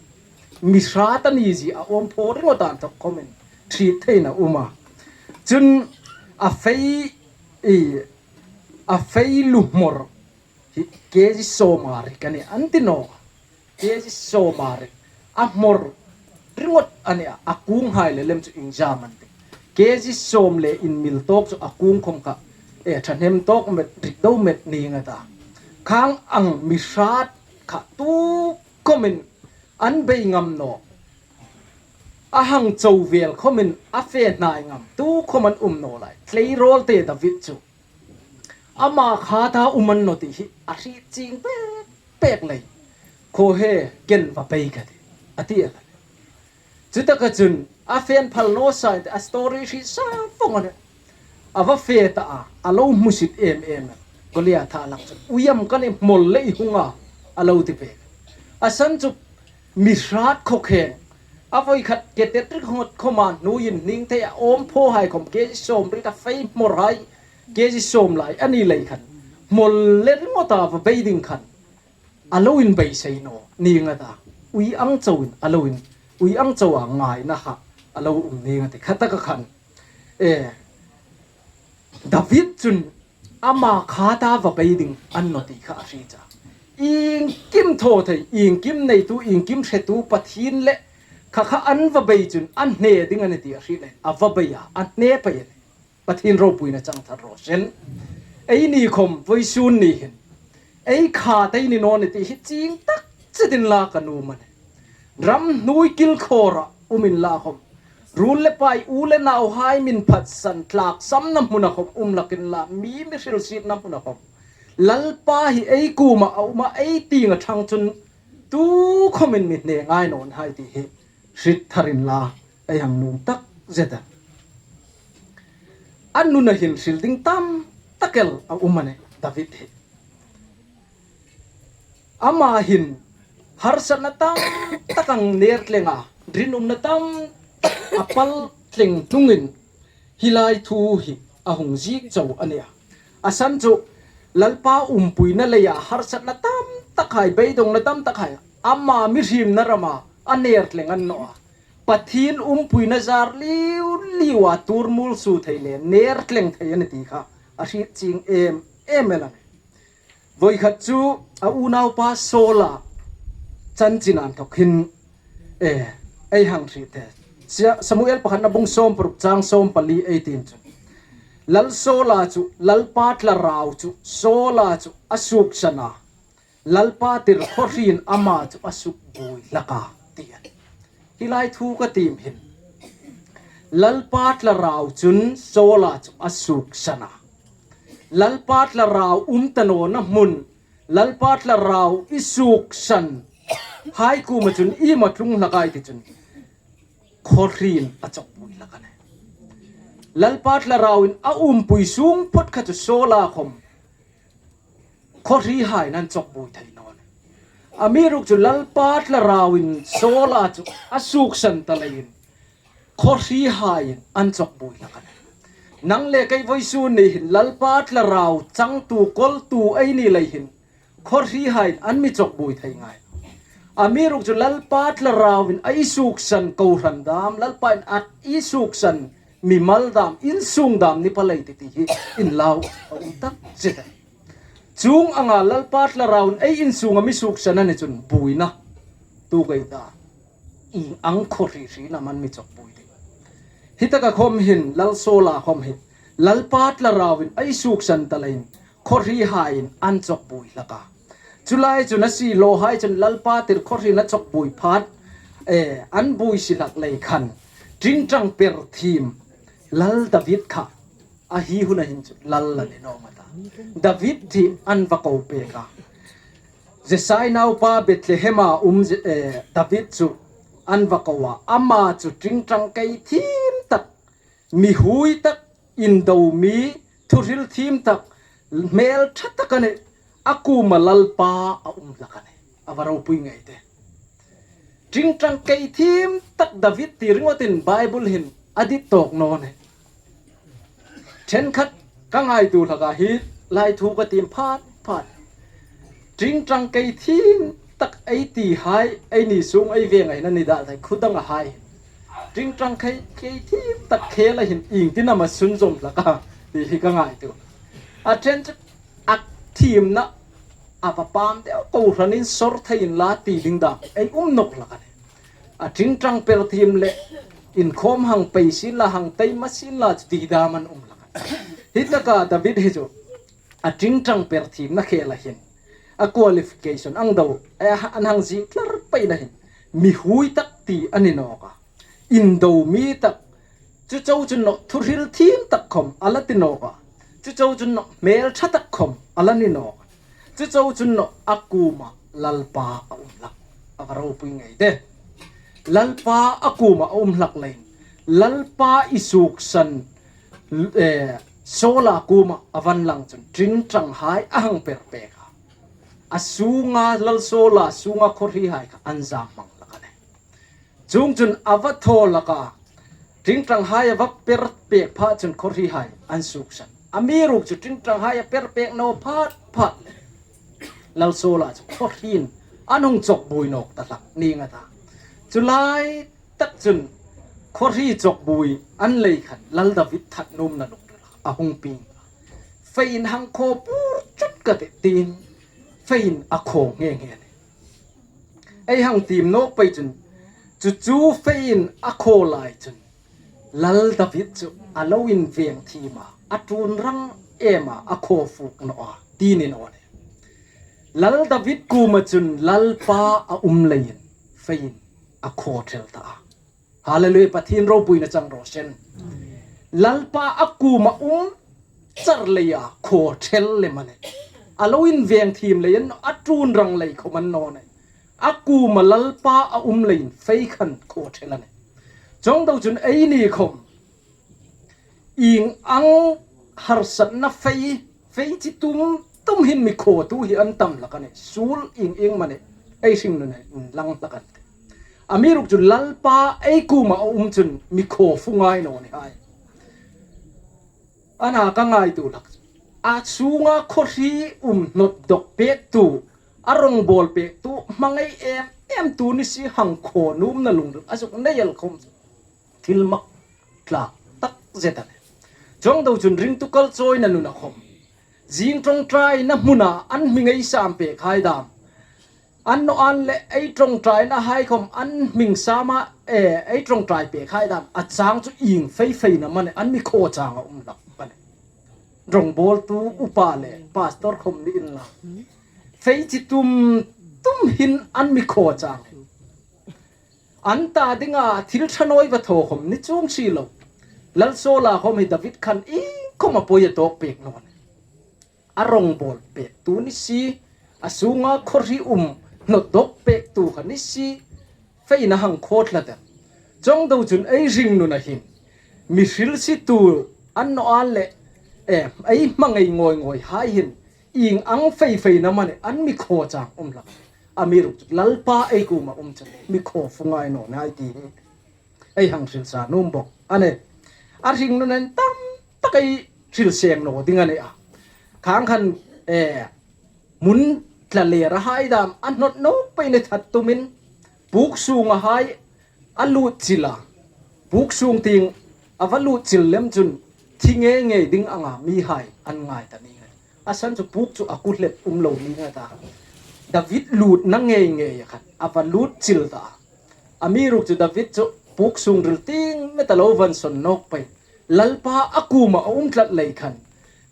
Mi hrat a ni zie a awmphaw ringawt a inthok khomin hriet theina um a. Chun a fei, i, a fei lu hmawr hi kg sawma rik a nih an ti nawk. Kg sawma rik. A hmawr ringawt a nih a, a kunghai le lem chu iengzam an tih. Kg sawm le inmil tawk chu a kung khom kha, e, ṭhahnem tawk met, rik deu met ning a ta. Khang ang mi hrat kha tu khomin an bei ngam naw. A hang cho vel khomin a fe hnai ngam tu khom an um naw lai. Tleirawl te David chu ama khata um a ni naw ti hi a hriet chieng pek pek lei. Khaw he, ken va bei ka tih, a ti a. Chutaka chun a fe phal naw sa, a story hriet sa vawng a nih. A va fe ta a, a lo hmusit em em a. Goliatha lak chun, uiam ka ni, hmawl le i hung a, a lo ti pek. A san chu mi hrat khawkheng, a voi khat ke tet ringawt khoma hnuoi inhning thei a, awmphaw hai khom kg sawmriet a, fei hmawr hai kg sawm lai a ni lei khan, hmawl le ringawta va bei ding khan a lo inbeisei naw ning a ta. Ui ang choin a lo in, ui ang choa ngaina kha a lo um ning a tih. Khataka khan, e, David chun ama khata va bei ding a ni naw ti kha a hriet a. Iengkim thaw thei, iengkim neitu, iengkim hretu Pathien le kha kha an va bei chun a hne ding a nih ti a hriet leiin a va bei a, a hne pei a nih. Pathien ropuina chang thar raw seh. Eini khom vawisun ni hin ei khat ei ni naw ni ti hi chieng tak zetin la ka nuom a nih. Ram hnuoi kilkhawra um inla khom, ruol le pai, u le nauhai min phatsan tlaksamna hmuna khom um hlak inla, mi mi hrilsietna hmuna khom Lalpa hi ei kuoma a um a, ei tienga ṭhang chun tu khomin mi hne ngai naw ni hai ti hi hriet thar inla, ei hang nuom tak zet a. A nuna hin hril ding tam tak el a um a nih David hi. Ama hin harsatna tam tak a ner tlenga, rinumna tam tak a pal tleng hnungin hi lai thu hi a hung ziek chau a nih a. A san chu Lalpa umpuina leia harsatna tam tak hai, beidongna tam tak hai, ama mihriemna rama a ner tleng a ni naw a. Pathien umpuina zar liu liua tuor muolsu thei le ner tleng thei a nih ti kha a hriet chieng em em el a nih. Voi khat chu a unaupa Saula chanchin a inthok hin, e, ei hang hriet e. Sia-, Samuel pakhatna bung sawmparuk chang sawmpali ei tiem chun, Lal Saula chu, Lalpa thlarau chu Saula chu a suksan a, Lalpa tirkhawhriin ama chu a sukbuoi hlak a, ti a. Hi lai thu ka tiem hin Lalpa thlarau chun Saula chu a suksan a. Lalpa thlarau um ta nawna hmun, Lalpa thlarau i suksan hai kuoma chun ieng am a tlung hlak a ti chun, khawhriin a chawkbuoi hlak a nih. Lalpa thlarauvin a umpui sung phawt kha chu Saula khawm khawhrihaiin an chawkbuoi thei naw a nih. Amiruokchu Lalpa thlarauvin Saula chu a suksan ta leiin khawhrihaiin an chawkbuoi hlak a nih. Nang le kei vawisun ni hin Lalpa thlarau changtu kawltu ei ni lei hin khawhrihaiin an mi chawkbuoi thei ngai. Amiruokchu Lalpa thlarauvin a i suksan kohran dam, Lalpa'n a i suksan mimal dam, insung dam ni palei ti ti hi inlau a um tak zet a nih. Chuong anga Lalpa thlarauvin ei insunga mi suksan a ni chun buoina tu kei ta. Ieng ang khawhri hriin am an mi chawkbuoi ding. Hi taka khawm hin Lal Saula khawm hi Lalpa thlarauvin a i suksan ta leiin khawhrihaiin an chawkbuoi hlak a. Chu lai chun a siehlawhai chun Lalpa tirko khawhriin a chawkbuoi phat, eh, an buoi si hlak lei khan ṭingṭang per thiem Lal David kha a hi huna hin chu lal a ni naw a ta. David hi an va ko pek a. Jesai naupa Bethlehema um Je-, eh, David chu an va ko a. Ama chu ṭingṭang kei thiem tak, mi hui tak, indo mi, thuhril thiem tak, hmel ṭha tak a nih. A kuoma Lalpa a um hlak a nih. A va ropui ngei de. Ṭingṭang kei thiem tak David ti ringawtin Bible hin a dit tawk naw a nih. Ṭhenkhat ka ngaituo hlak a, hi lai thu ka tiem phat phat. Ṭingṭang kei thiem tak ei tihai, eini sung ei veng a hin a ni dal thei, khu danga hai. Ṭingṭang kei, kei thiem tak khela hin iengtin am a sunzawm hlak a ti hi ka ngaituo. A ṭhen chu a thiemna a va pam deu, kohranin sawr thei inla ti ding dam ei um nawk hlak a nih. A ṭingṭang per thiem le inkhawm hang pei sien la, hang taima sien la chu ti dam an um hlak a nih. Hi taka David hi chu a ṭingṭang per thiemna khela hin a qualification ang deu, eh, an hang zing tlar peina hin mi hui tak ti a ni nawk a. Indo mi tak, chu chau chun naw thuhril thiem tak khawm a la ti nawk a. Chu chau chun naw hmel ṭha tak khawm a la ni nawk a. Chu chau chun naw a kuoma Lalpa a um hlak. A va ropui ngei de. Lalpa a kuoma a um hlak leiin Lalpa i suksan, eh, Saula kuoma a va inlang chun ṭingṭanghai a hang per pek a. A sunga Lal Saula sunga khawhrihai kha an zam hmang hlak a nih. Chuong chun a va thaw hlak a, ṭingṭanghai a va per pek pha chun khawhrihai an suksan. Amiruokchu ṭingṭanghai a per pek naw phat phat le Lal Saula chu khawhriin an hung chawkbuoi nawk ta hlak ning a ta. Chu lai tak chun khawhri chawkbuoi an lei khan Lal David that nuomna lungril a hung pieng. Feiin hang khaw pur chut ka tih tiin feiin a khaw nghe nghe a nih. Ei hang tiem nawk pei chun, chu chu feiin a khaw lai chun Lal David chu a lo inveng thiem a, a ṭuon rang em a, a khaw fuk naw a, ti ni naw a nih. Lal David kuoma chun Lalpa a um leiin feiin a khaw thel ta a. Hallelujah, Pathien ropuina chang raw se. Lalpa a kuoma um char leia khaw thel lem a nih. A lo inveng thiem leiin a ṭuon rang lei khawm a ni naw a nih. A kuoma Lalpa a um leiin fei khan khaw thel a nih. Chuong deu chun eini khawm ieng ang harsatna fei, fei chi tum tum hin mi khawtu hi an tam hlak a nih. Suol ieng ieng mani ei hringnun inlang hlak an tih. Amiruokchu Lalpa ei kuoma a um chun mi khaw fu ngai naw ni hai. Ana ka ngaituo hlak. A sunga khawhri um hnawt dawk pektu, a rawngbawl pektu, hmangai em em tu ni si hang khaw nuomna lungril a zuk nei el khawm chu thil mak tlak tak zet a nih. Chuong deu chun ringtu kal chawina nuna khawm, zing ṭawngṭaina hmuna an hming ei sam pek hai dam, an naw an le ei ṭawngṭaina hai khawm an hming sama, eh, ei ṭawngṭai pek hai dam, a chang chu ieng fei fei na mani an mi khaw chang a um hlak mani. Rawngbawltu upa le pastor khawm ni inla, fei chi tum tum hin an mi khaw chang. An ta dinga thil ṭha naw ei va thaw khawm ni chuong si lo. Lal Saula khawm hi David khan iengkhawm a poi a tawk pek naw a nih. A rawngbawl pektu ni si, a sunga khawhri um hnawt dawk pektu kha ni si, feina hang khaw tlat a. Chuong deu chun ei hringnuna hin mi hrilsietu an naw a le, eh, ei hmangai ngawi ngawi hai hin ieng ang fei feina mani an mi khaw chang um hlak. Amiruokchu Lalpa ei kuoma um chun mi khaw fu ngai naw nih ti hi ei hang hril sa nuom bawk a nih. A hringnuna hin tam tak ei hril seng naw ding a nih a. Khang khan, eh, hmun tla le ra hai dam a hnawt nawk pei ni that tumin puk sunga hai a lut chil a. Puk sung tieng a va lut chil lem chun thi ngei ngei ding anga mihai an ngai ta ning a. A san chu puk chu a ku hlep um lo ning a ta. David lutna ngei ngei a khan a va lut chil ta. Amiruokchu David chu puk sung ril tieng met a lo va insawn nawk pei. Lalpa a kuoma a um tlat lei khan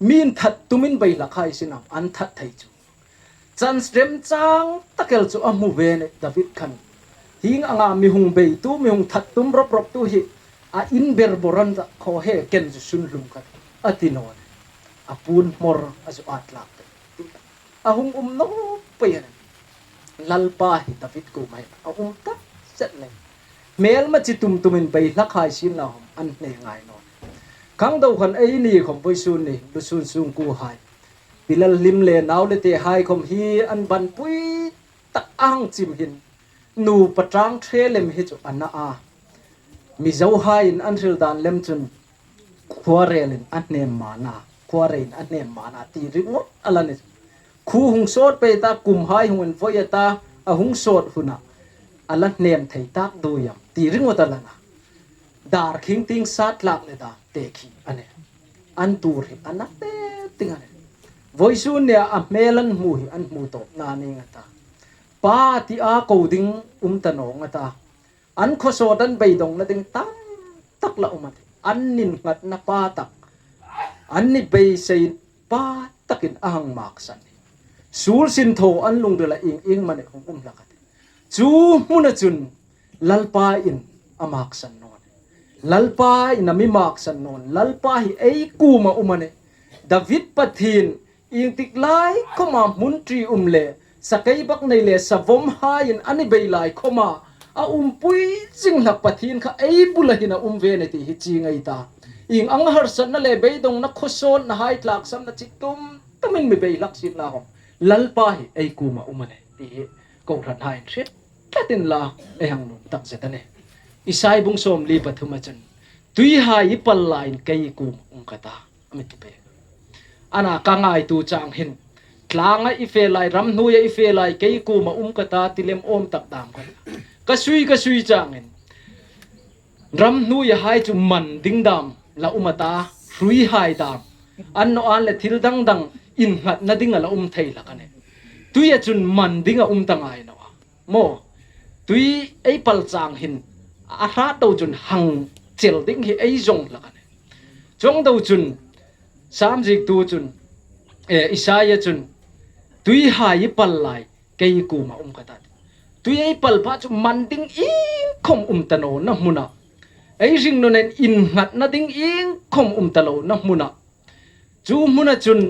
mi inthat tumin bei hlak hai sien am an that thei chu. Chance remchang tak el chu a hmu ve a nih David khan. Hieng anga mi hung beitu, mi hung that tum rawp rawptu hi a inber bawr an ta, khaw he ken chu sun hlum khat a ti naw a nih. A puon hmawr a zu at tlak te. A hung um nawk pei a nih. Lalpa hi David kuoma hin a um tak zet lei. Hmelma chi tum tumin bei hlak hai sien la khom an hne ngai naw. Khang deu khan eini khom vawisun ni, lusun sung kuo hai, pi lal hlim le nau le te hai khom hi an banpui tak a hang chim hin nupa tang ṭhe lem hi chu a na a. Mizo haiin an hril dan lem chun khuarelin a hnem man a, khuarein a hnem man a ti ringawt a la nih. Khu hung sawt pei ta, kum hai hung invoi a ta, a hung sawt huna a la hnem thei tak duoi am ti ringawt a la na. Dar khing tieng sat tlak le da te khi a nih. An tur hi a na te ting a nih. Vawisun nia a hmel an hmu hi an hmu tawp na ning a ta. Pa ti a ko ding um ta naw a ta. An khawsawt an beidongna ding tam tak la um a tih. An innghatna pa tak, an ni beisei pa takin a hang maksan hi. Suol sin thaw an lungrila ieng ieng mani hung um hlak a tih. Chu hmuna chun Lalpain a maksan naw a nih. Lalpain a mi maksan naw a nih. Lalpa hi ei kuoma um a nih. David Pathien ieng tik lai khoma hmun ṭi um le, sakei bak nei le, savom haiin a ni bei lai khoma a umpui zing hlak Pathien kha ei bula hin a um ve a nih ti hi chieng ei ta. Ieng ang harsatna le beidongna, khawsawtna hai, tlaksamna chi tum tumin mi bei hlak sien la khom, Lalpa hi ei kuoma um a nih ti hi kohran haiin hriet tlatin la ei hang nuom tak zet a nih. Isai bung sawmli pathuma chun, tuihai i pal laiin kei kuoma um ka ta, a mi ti pek. Ana ka ngaituo chang hin, tlanga i fe lai, ramhnuoia i fe lai, kei kuoma um ka ta ti lem awm tak dam ka ta. Ka sui, ka sui changin ramhnuoia hai chu man ding dam la um a ta, hruihai dam, an naw an le thil dang dang innghatna ding a la um thei hlak a nih. Tuia chun man ding a um ta ngai naw a. Maw, tui ei pal chang hin a hrat deu chun hang chel ding hi ei zawng hlak a nih. Chuong deu chun Sam ziektu chun, eh, Isaia chun, tuihai i pal lai kei kuoma um ka ta. Tui ei pal pha chu man ding ieng khom um ta nawna hmuna, ei hringnuna hin innghatna ding ieng khom um ta lona hmuna, chu hmuna chun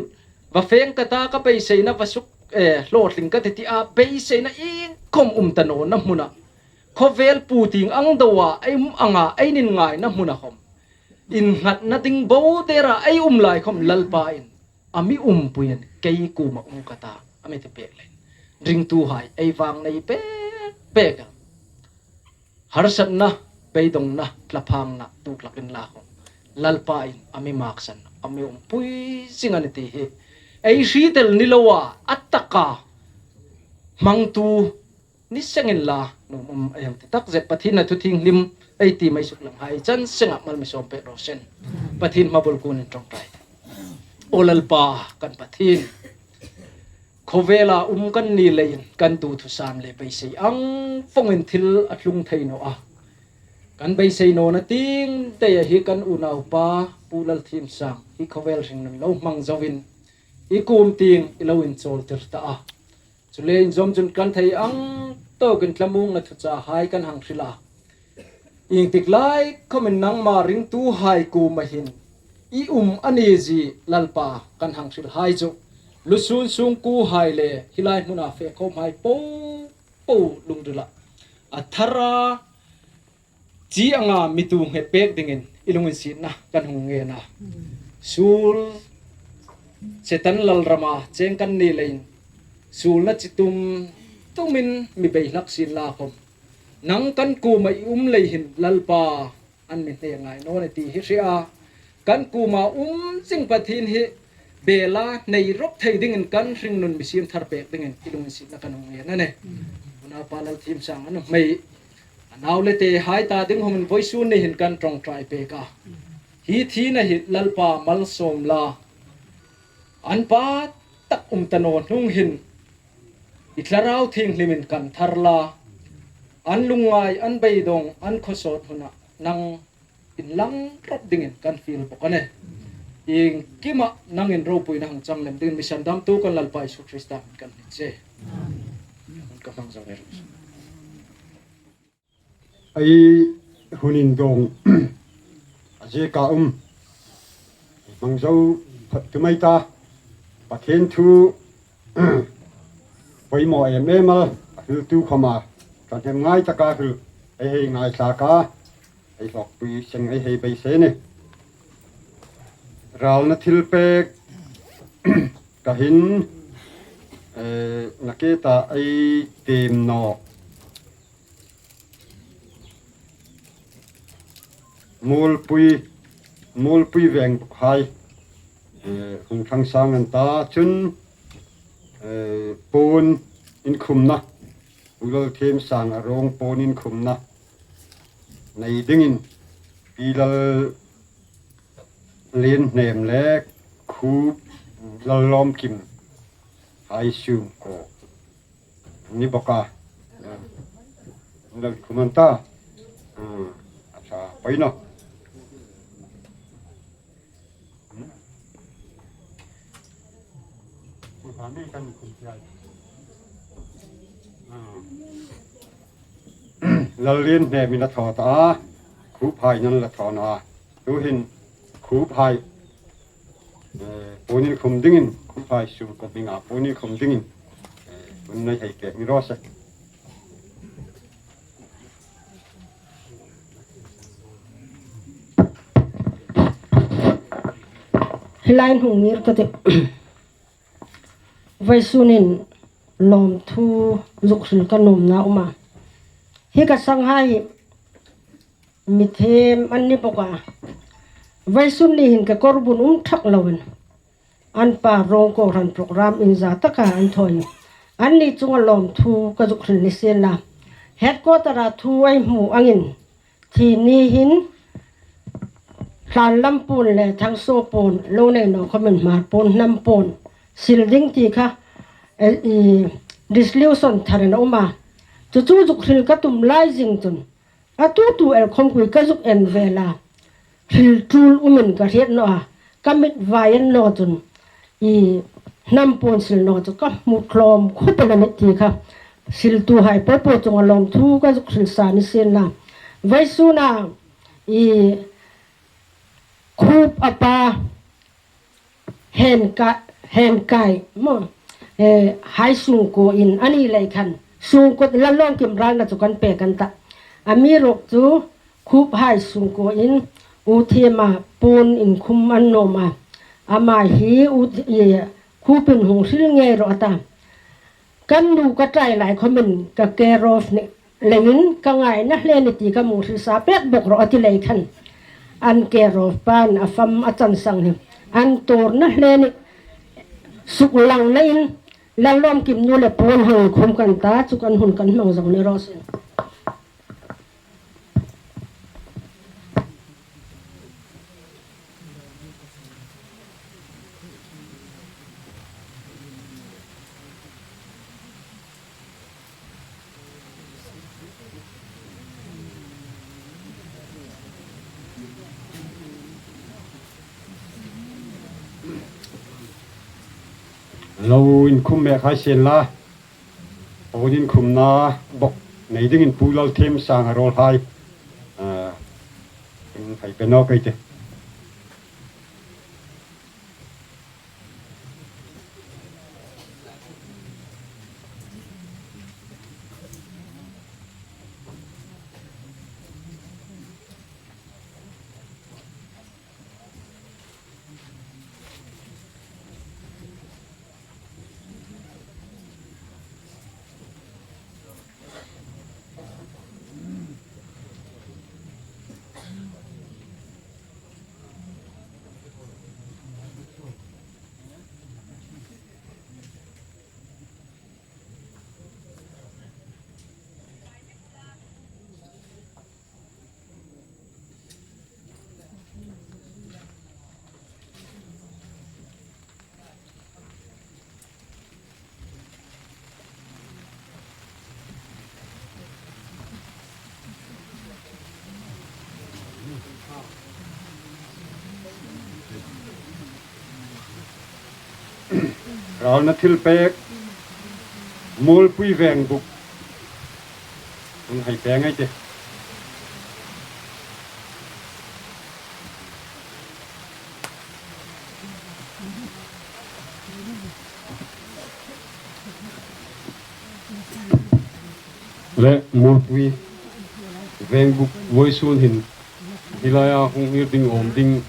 va feng ka ta, ka beiseina va suk, eh, hlawtling ka ti ti a, beiseina ieng khom um ta nawna hmuna, khawvel pu tieng ang deua ei um anga ei innghatna hmuna khom, innghatna ding bo dera ei um lai khom Lalpain a mi umpui a nih, kei kuoma um ka ta, a mi ti pek leiin ringtuhai ei vang nei pek pek a. Harsatna, beidongna, thlaphangna tuok hlak inla khom, Lalpain a mi maksan, a mi umpui zing a nih ti hi ei hriet el ni loa, a taka hmangtu ni seng inla nuom um ei hang ti tak zet. Pathien a thu thienghlim ei ti mai suklang hai chan senga mal mi sawm pek raw seh. Pathien hmabul kunin ṭawngṭai. Aw Lalpa kan Pathien, khawvela um kan ni leiin kan duthusam le beisei ang vongin thil a tlung thei naw a. Kan beisei nawna tieng teia hi kan unaupa Pu Lalthiemsang hi khawvel hringnun lo hmang zoin i kuom tieng i lo inchawltir ta a. Chuleiin zawm chun kan thei ang tawkin thlamuongna thuchahai kan hang hril a. Ieng tik lai khomin nangma ringtuhai kuoma hin i um a ni zie Lalpa kan hang hrilhai chu, lusun sungkuohai le hi lai hmuna fe khomhai po po lungrila a thara chi anga mi tu nghet pek dingin i lunginsietna kan hung ngen a. Suol Setan lalrama cheng kan ni leiin suolna chi tum tumin mi bei hlak sien la khom, nang kan kuoma i um lei hin Lalpa an mi hne ngai naw ni ti hi hria. Kan kuoma um zing Pathien hi bela nei rawp thei dingin kan hringnun mi siem thar pek dingin i lunginsietna kan hung ngen a nih. Unaupa Lalthiemsang an hmei a nau le tehai ta ding khom vawisun ni hin kan ṭawngṭai pek a. Hi thina hi Lalpa malsawm la, an pa tak um ta naw hnung hin i Thlarau Thienghlimin kan thar la, an lungngai, an beidawng, an khawsawt huna nang inlang rawp dingin kan fiel bawk a nih. Iengkima nangin ropuina hang chang lem dingin mi sandamtu kan Lalpa Isu Krista hmingin kan hni che. Ka hmang zo le. Ei hun indawng a zieka um hmang zo phawt tu mai ta. Pathien thu poimaw em em a, a hriltu khoma kan hnem ngai taka hril, ei hei ngaithlak a, ei hlawkpui seng ei hei beisei a nih. Ralna thilpek ka hin, eh, nakie ta ei tiem nawk. Muolpui, Muolpui veng bukhai, eh, hung thlang sang an ta chun, eh, puon inkhumna, Pu Lalthiemsang a ruong puon inkhumna nei dingin Pi Lallienhnem le Khup Lallawmkim hai sungkuo ni bawk a. Lal khum an ta. Hmm. A ṭha poi naw. Lallienhnemin a thaw ta a, Khuphai'n an la thaw naw a. Tuhin Khuphai, eh, puon inkhum dingin, Khuphai sungkuo hminga puon inkhum dingin, eh, puon nei hei pek ni raw se. Hi lai hung ngir ka tih. Vawisun hin lawmthu zuk hril ka nuomna um a. Hi ka sanghai hi mi them an ni bawk a. Vawisun ni hin kekawr bun um thak loin an pa ruong kohran program inza taka an thaw a. Anni chunga lawmthu ka zuk hril ni sien la. Headquarter-a thu ei hmu angin, thi ni hin Thlanlam puon le Thangsaw puon lo nei naw khomin Hmar puon, hnam puon sil ding ti kha, eh, i, resolution tharin a um a. Chu chu zuk hril ka tum lai zing chun a tu tu el khawm kui ka zuk en ve la, hril tul umin ka hriet naw a, ka mit vai an naw chun i hnam puon sil naw chu ka hmu tlawm khawp el a nih ti kha siltuhai popo chunga lawmthu ka zuk hril sa ni sien la. Vawisuna i Khup a pa Henka-, Henkai maw, eh, hai sungkuoin a ni lei khan, sungkuo Lallawmkim ralna chu kan pek an ta. Amiruokchu Khuphai sungkuoin U Thiema puon inkhum an nuom a. Ama hi U Thi-, eh, Khupin hung hril ngei rawh a ta. Kan nu ka ṭai lai khawmin ka care of ni leiin ka ngaina hle ni ti ka hmu hril sa pek bawk rawh a ti lei khan, an care of pan a fam a chansang hi an tuorna hle ni suk langnain Lallawmkim nu le puon hang khum kan ta, chu kan hun kan hmang zo ni raw se. Lo inkhum mek hai sien la. Puon inkhumna bawk nei dingin Pu Lalthiemsang a ruolhai, ah, in hai pe nawk ei tih. Ralna thilpek, Muolpui Vengbuk. Hung hei pek ngei ei tih. Le Muolpui Vengbuk vawisun hin hi laia hung hlir ding awm ding,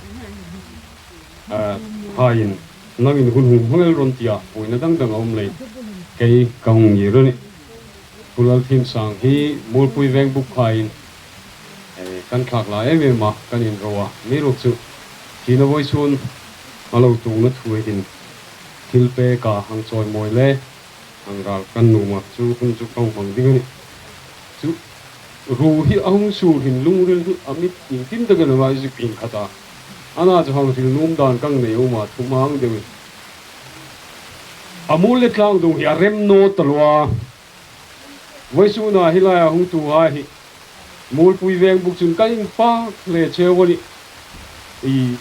eh, haiin nangin hun hung hmang el rawh tia, buoina dang dang a um leiin kei ka hung ngir a nih. Pu Lalthimsang hi Muolpui Vengbuk haiin, eh, kan thlak hla em em a, kan inro a. Amiruokchu thina vawisun a lo tuokna thu hin thilpeka hang chawimawi le hang ral kan nuom a, chu hun chu ka hung hmang ding a nih. Chu ruo hi a hung sur hin lungril hi a mit intim takin a ngai zuk inkhata. Ana chu hang hril nuom dan ka nei a um a, thuhmang deuin. A muol le tlangdung hi a rem naw ta lo a. Vawisuna hi laia hung tuhai hi Muolpui Vengbuk chun kan inpak hle cheu a nih. I,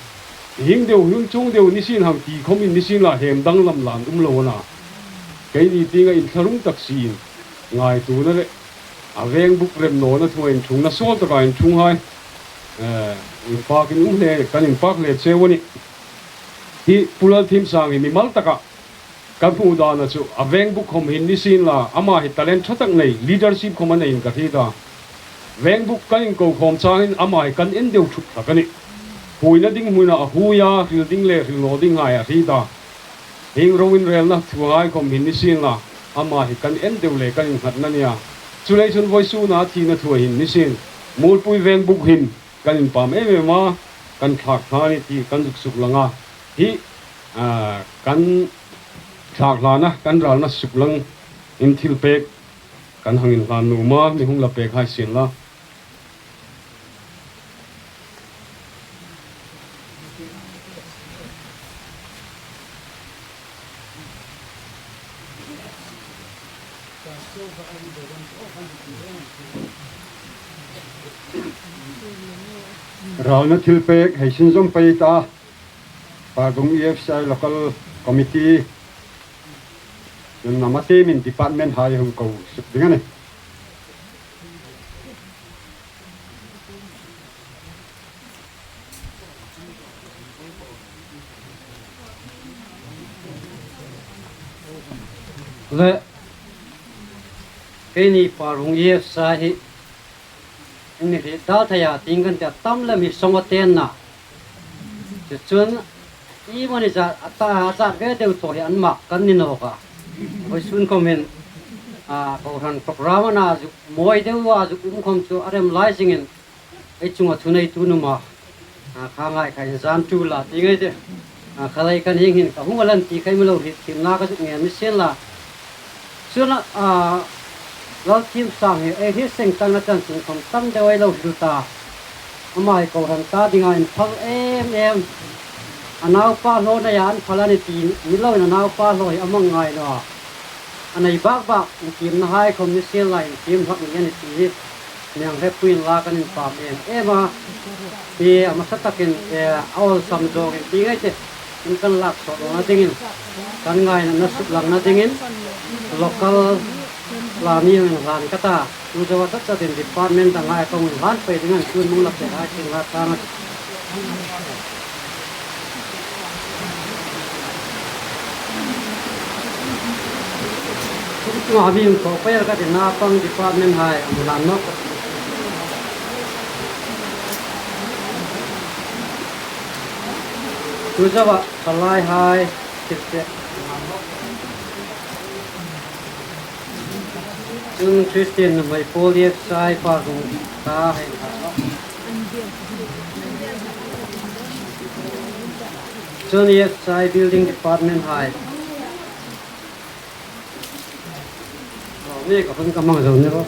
hieng deu, hieng chuong deu ni sien hang ti khawmin ni sien la, hem danglam lan um lo a na. Keini tienga inthlahrung tak siin ngaituona le a Vengbuk rem nawna thu inṭhungna sawl taka inṭhunghai, eh, inpakin um hle, kan inpak hle cheu a nih. Hi Pu Lalthimsang hi mimal taka ka hmu dana chu a Vengbuk khawm hin ni sien la, ama hi talent ṭha tak nei, leadership khawm a neiin ka hriet a. Vengbuk kan inko khawm changin ama hi kan en deu thut hlak a nih. Huoina ding hmuna a huoi a, hril ding le hril naw dinghai a hriet a. Hieng ro inrelna thuhai khawm hin ni sien la, ama hi kan en deu le kan innghatna a nih a. Chuleiin chun vawisuna thina thu hin ni sien, Muolpui Vengbuk hin kan inpam em em a, kan thlak hla a nih ti kan zuk suklang a. Hi, ah, kan thlak hlana, kan ralna suklangin thilpek kan hang inhlan nuom a, mi hung la pek hai sien la. Ralna thilpek hei sin zawm pei ta, Parbung E F C I Local Committee, chun nama temin department hai hung ko suk ding a nih. Le, keini Parbung E F C I hi, in hriet dal thei a, tieng kan ti a, tam lem hi song a tenna. Chu chun, iemani zat, a ta, a zat ve deu thaw hi an mak kan ni nawk a. Vawisun khawmin, a, kohran program a na zuk mawi deu a zuk um khawm chu a rem lai zingin, ei chunga thuneitu nuom a, a, kha ngai kha inzan tul a ti ngei ei tih. A, kha lei kan hieng hin ka hung a lan ti kha ei mi lo hriet thiemna ka zuk ngen ni sien la. Chun, a, Lalthimsang hi ei hriet seng tangna chanchin khawm tam deu ei lo hril ta. Ama hi kohran ta dinga inphal em em. A naupa hlaw neia an phal a nih ti ni loin a naupa hlaw hi a hmang ngai naw a. A nei bak bak intiemnahai khawm ni sien la intiem hlak ni a nih ti hi. Niang hre puin la kan inpam em em a. Hi a hmasa takin, eh, a awlsam zawngin ti ngei ei tih. In kan lak sawt nawna dingin, kan ngaina na suklangna dingin, local la mi hung hlan ka ta. Chu zoa tlat tlatin department danghai ka hung hlan pei ding a nih, chun hung la pei hai sien la tang a. Nga mi hung thaw pei ka ti naupang department hai an hlan nawk. Chu zoa khalai hai, thil te. Chun Christian nuhmei pawl E F C I Parbung ta hai. Chun E F C I building department hai. Aw, mi ka hun ka hmang zo ni ro.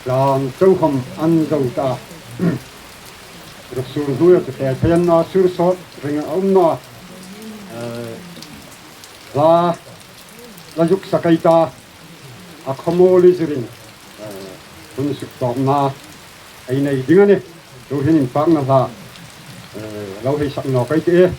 Tlan chau khawm an zo ta. Ruksur hnuoia chu te thei an na, sur sawt ring a um naw a. Eh, hla la zuk sak ei ta. A khawmawl i zirin, eh, hun suktawpna ei nei ding a nih. Tuhin inpakna hla, eh, lo hei sak nawk ei tih.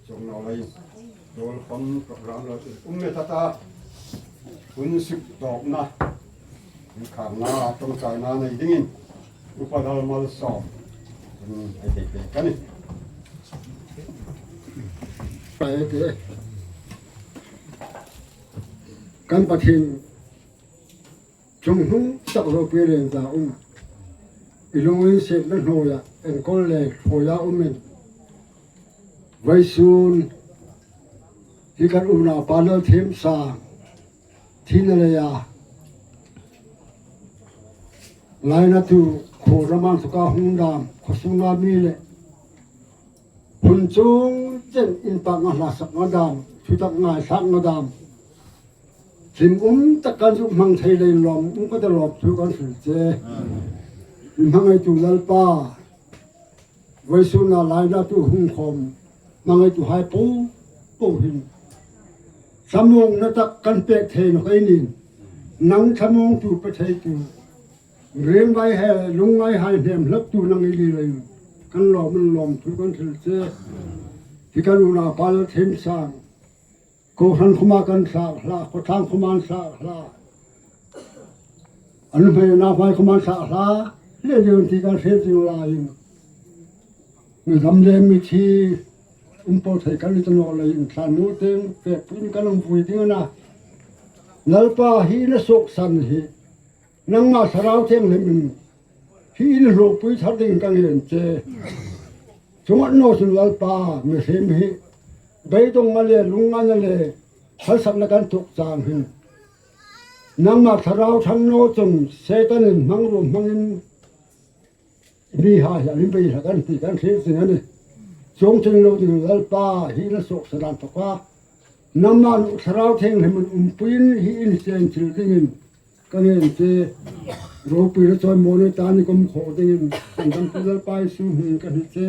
Chuong naw lei, dol khom program lo um met a ta, hun sik tawkna, inkhârna, ṭawngṭaina nei dingin, Upa Lalmalsawm, um, ei pei pei ka nih. Kan Pathien, chungnung tak ropui lien za um. I lunginsietna hnuoia enkawl le hnuoia um in. Vawisun hi kan unaupa Lalthimsang thina leia lainatu khuo rama inthoka hung dam, khuo sunga mi le hun chuong chen inpakna hla sakna dam, thutak ngaithlakna dam, hlim um tak kan zuk hmang thei leiin lawm um ka ta, lawmthu kan hril che. I hmangaitu Lalpa, vawisuna lainatu hung khom hmangaituhai po po hin thlamuongna tak kan pek thei nawk ei nih. Nang thlamuongtu, pe theitu, ringvaihai, lungvaihai hnem hlaktu nang i ni leiin kan lawm, lawmthu kan hril che. Hi kan unaupa Lalthimsang, kohran khoma kan thlak hla, khawtlang khoma an thlak hla, a nuhmei a nauhai khoma an thlak hla, le le ti kan hril ding laiin, mi dam le mithi um po thei kan ni ta naw leiin, thlan nu teng pekpuiin kan hung vui ding a na. Lalpa, hi na suoksan hi nangma Thlarau Thienghlimin hi in hluopui thar dingin ka ngen che. Chuong naw chun Lalpa, mihriem hi beidongna le lungngaina le harsatna kan tuok chang hin, nangma Thlarau Thienghlim chun Setanin hmangruo hmangin mihai hi a mi bei hlak an ti kan hril zing a nih. Chuong chun lo ding Lalpa, hi na suoksan a inthoka nangma Thlarau Thienghlimin umpuiin hi in seng thil dingin ka ngen che. Ropuina chawimaw nei ta ni, kumkhuo dingin kan damtu Lalpa Isu hmingin ka hril che.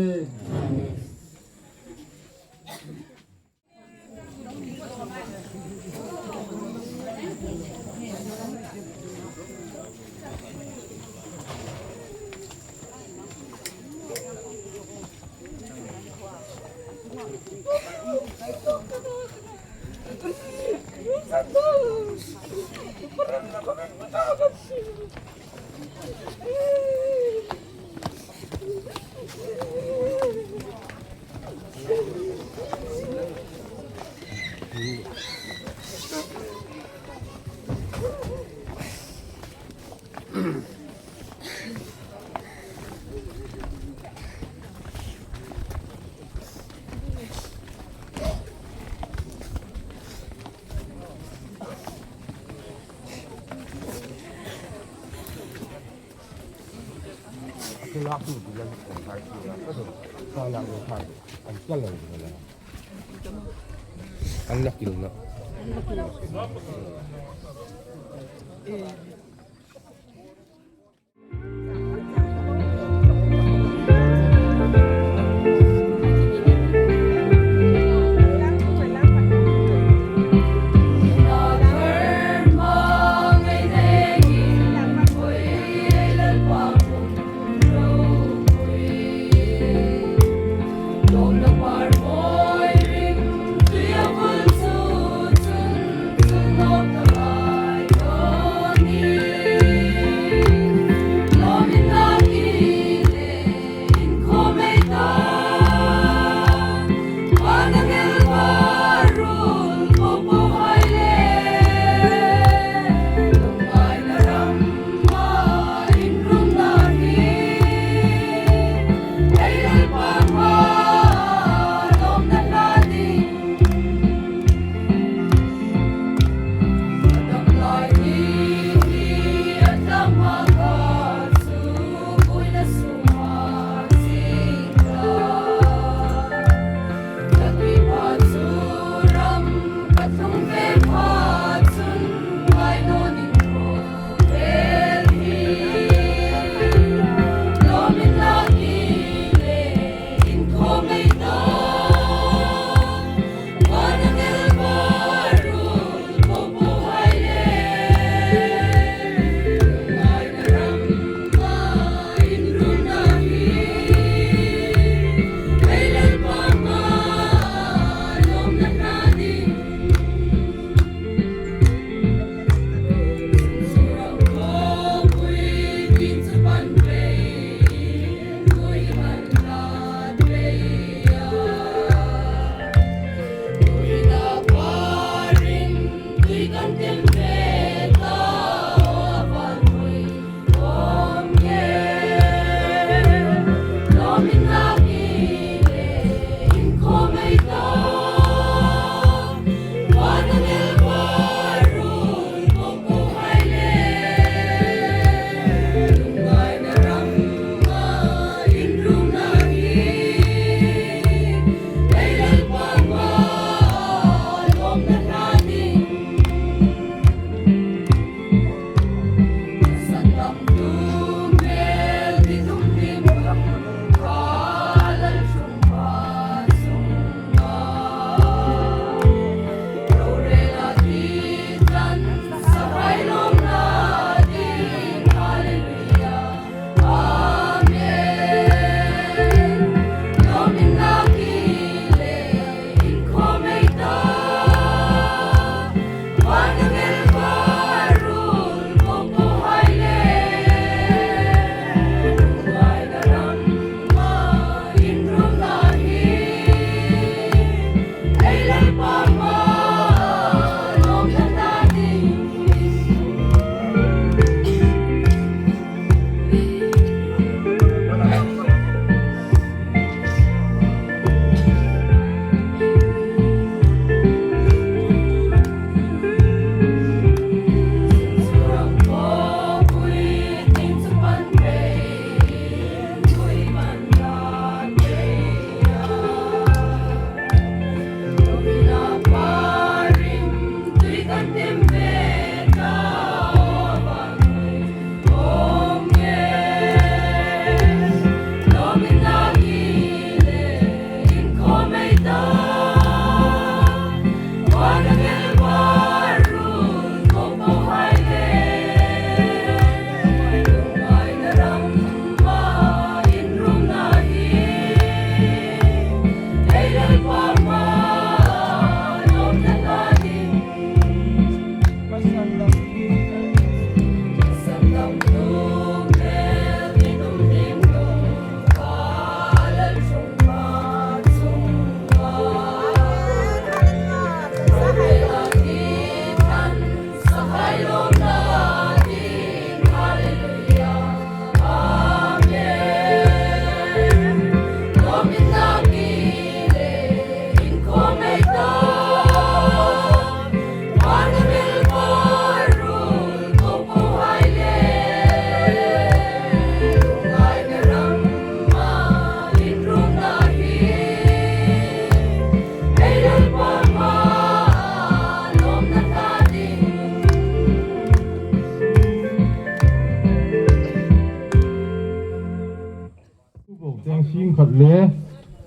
Teng sing khat le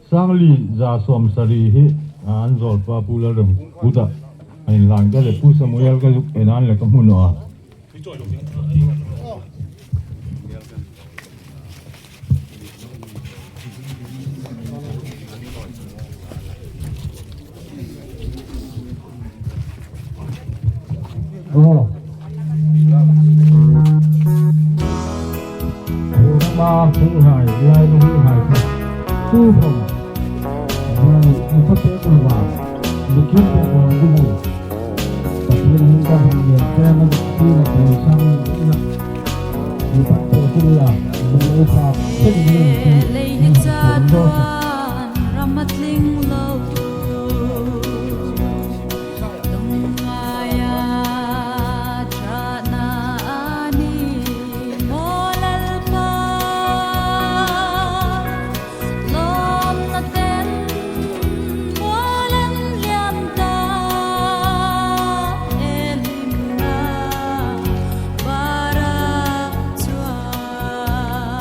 sangli za sawmsari hi, a, an zawlpa Pu Lalremputa a inhlan ka le Pu Samuel ka zuk en an le ka hmu naw a. Aw. Khawma hung hai, lai hung hai kha. Tu khawm. Ngai, i pa te ko wa. Ni kim te ko wa. Pathian hung ka hung yen te na, ti na ko sang na. I pa te ko wa. Ni u pa, te ni u pa. Lei hi chan ram a tling lo. Lungngaia ṭhatna a ni maw Lalpa, lawmna ten mual an liam ta, e hlimna bara chuan.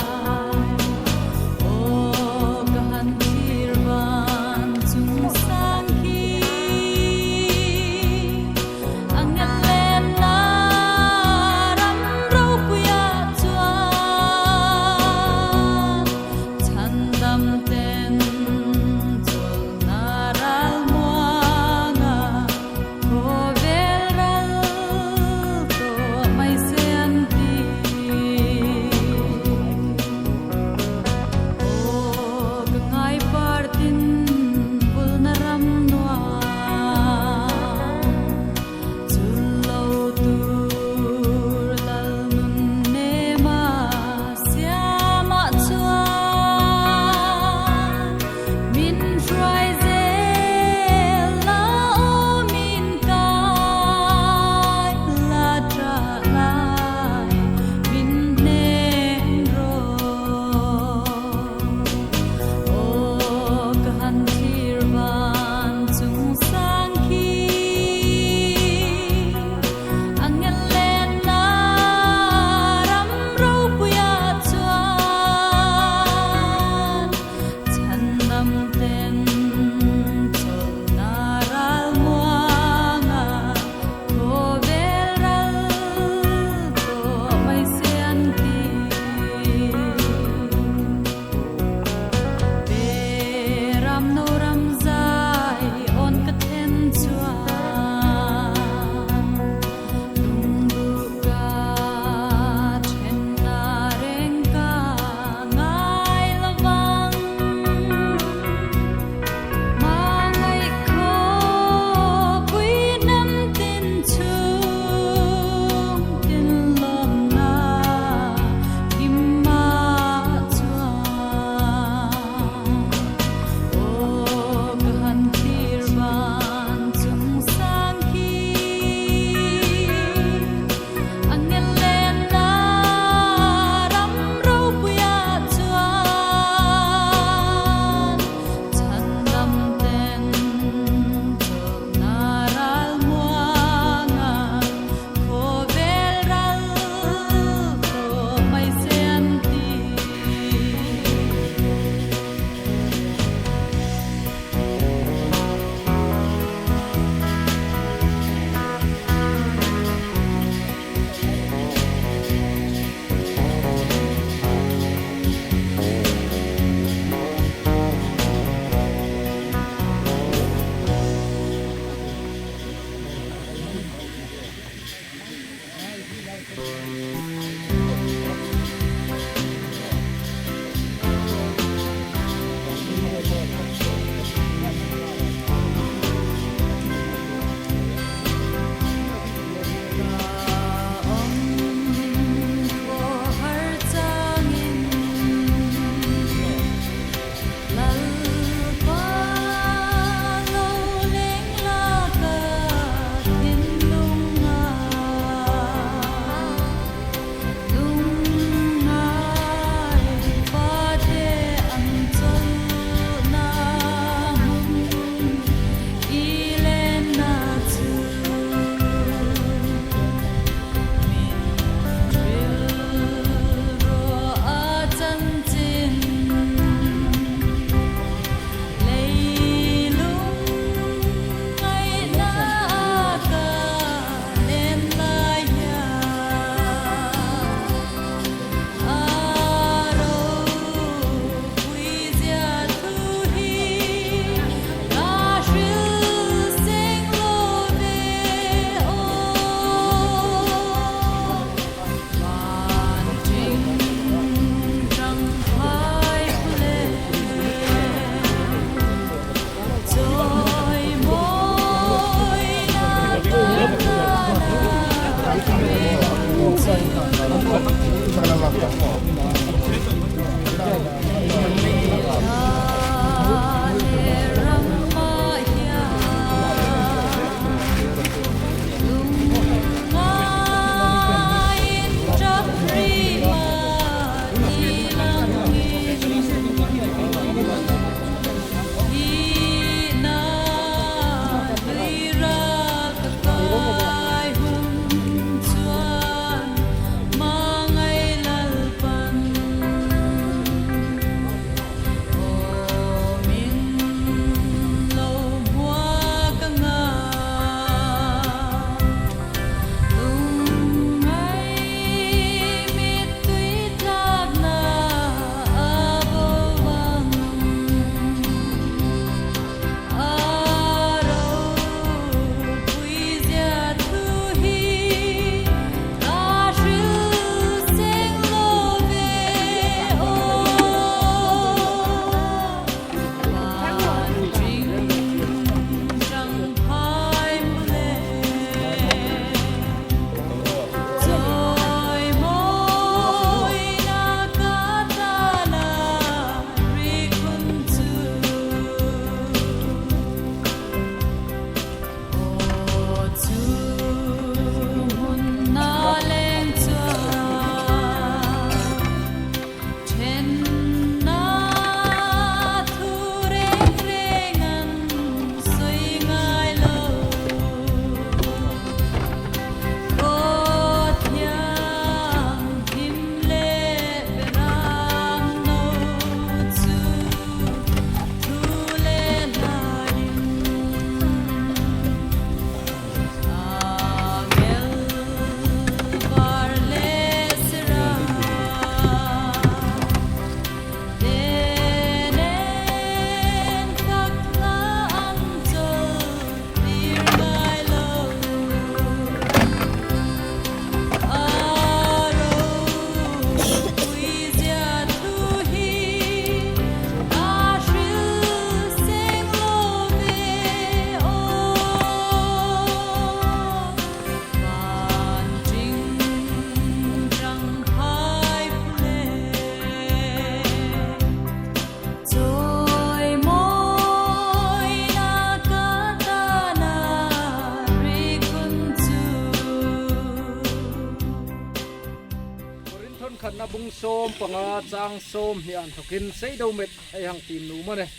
Khatna bung sawm panga chang sawm hni an thokin sei do met ei hang tiem nuom a nih.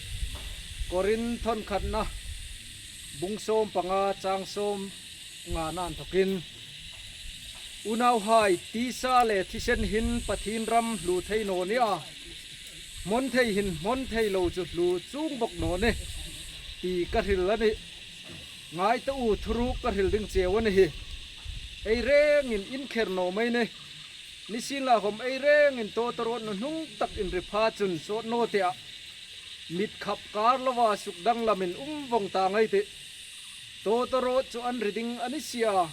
Korinth khatna bung sawm panga chang sawm nga an thokin, unauhai, tisa le thisen hin Pathien ram hlu thei naw ni a, hmawn thei hin hmawn thei lo chu hlu chuong bawk naw ni ti ka hril a nih. Ngai ta u, thuruk ka hril ding cheu a ni hi. Ei rengin in kher naw mei ni. Nisienlakhom ei rengin tawtawrawt nuhnung tak inri pha chun sawt naw teh a, mit khap kar loa sukdanglamin um vong tang ei tih. Tawtawrawt chu an ri ding a ni si a,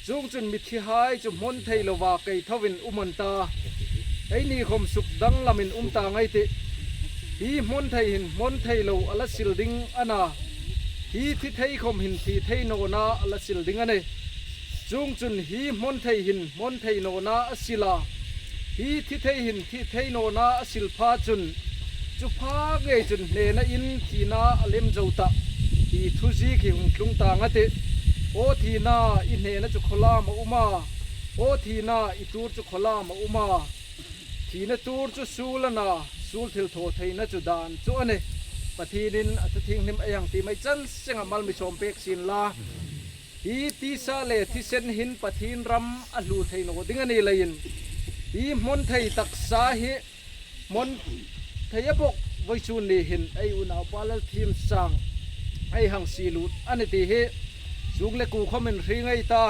chuongchun mithihai chu hmawn thei loa kei thoin um an ta, eini khom sukdanglamin um tang ei tih. Hi hmawn thei hin hmawn thei lo a la sil ding a na, hi thi thei khom hin thi thei nawna a la sil ding a nih. Chuongchun hi hmawn thei hin hmawn thei nawna a sil a, hi thi thei hin thi thei nawna a sil pha chun, chu pha ngei chun hnena in thina a lem zo ta ti thuziek hi hung tlung tang a tih. Aw thina, i hnena chu khaw lam a um a? Aw thina, i tuor chu khaw lam a um a? Thina tuor chu suol a na, suol thilthawtheina chu dan chu a nih. Pathienin a thu thienghlim ei hang tiem ei chan senga mal mi sawm pek sien la. Hi tisa le thisen hin Pathien ram a hlu thei naw ding a ni leiin, hi hmawn thei taksa hi hmawn thei a bawk vawisun ni hin ei unaupa Lalthiemsang ei hang sie lut a nih ti hi chuong le ku khomin hre ngei ta.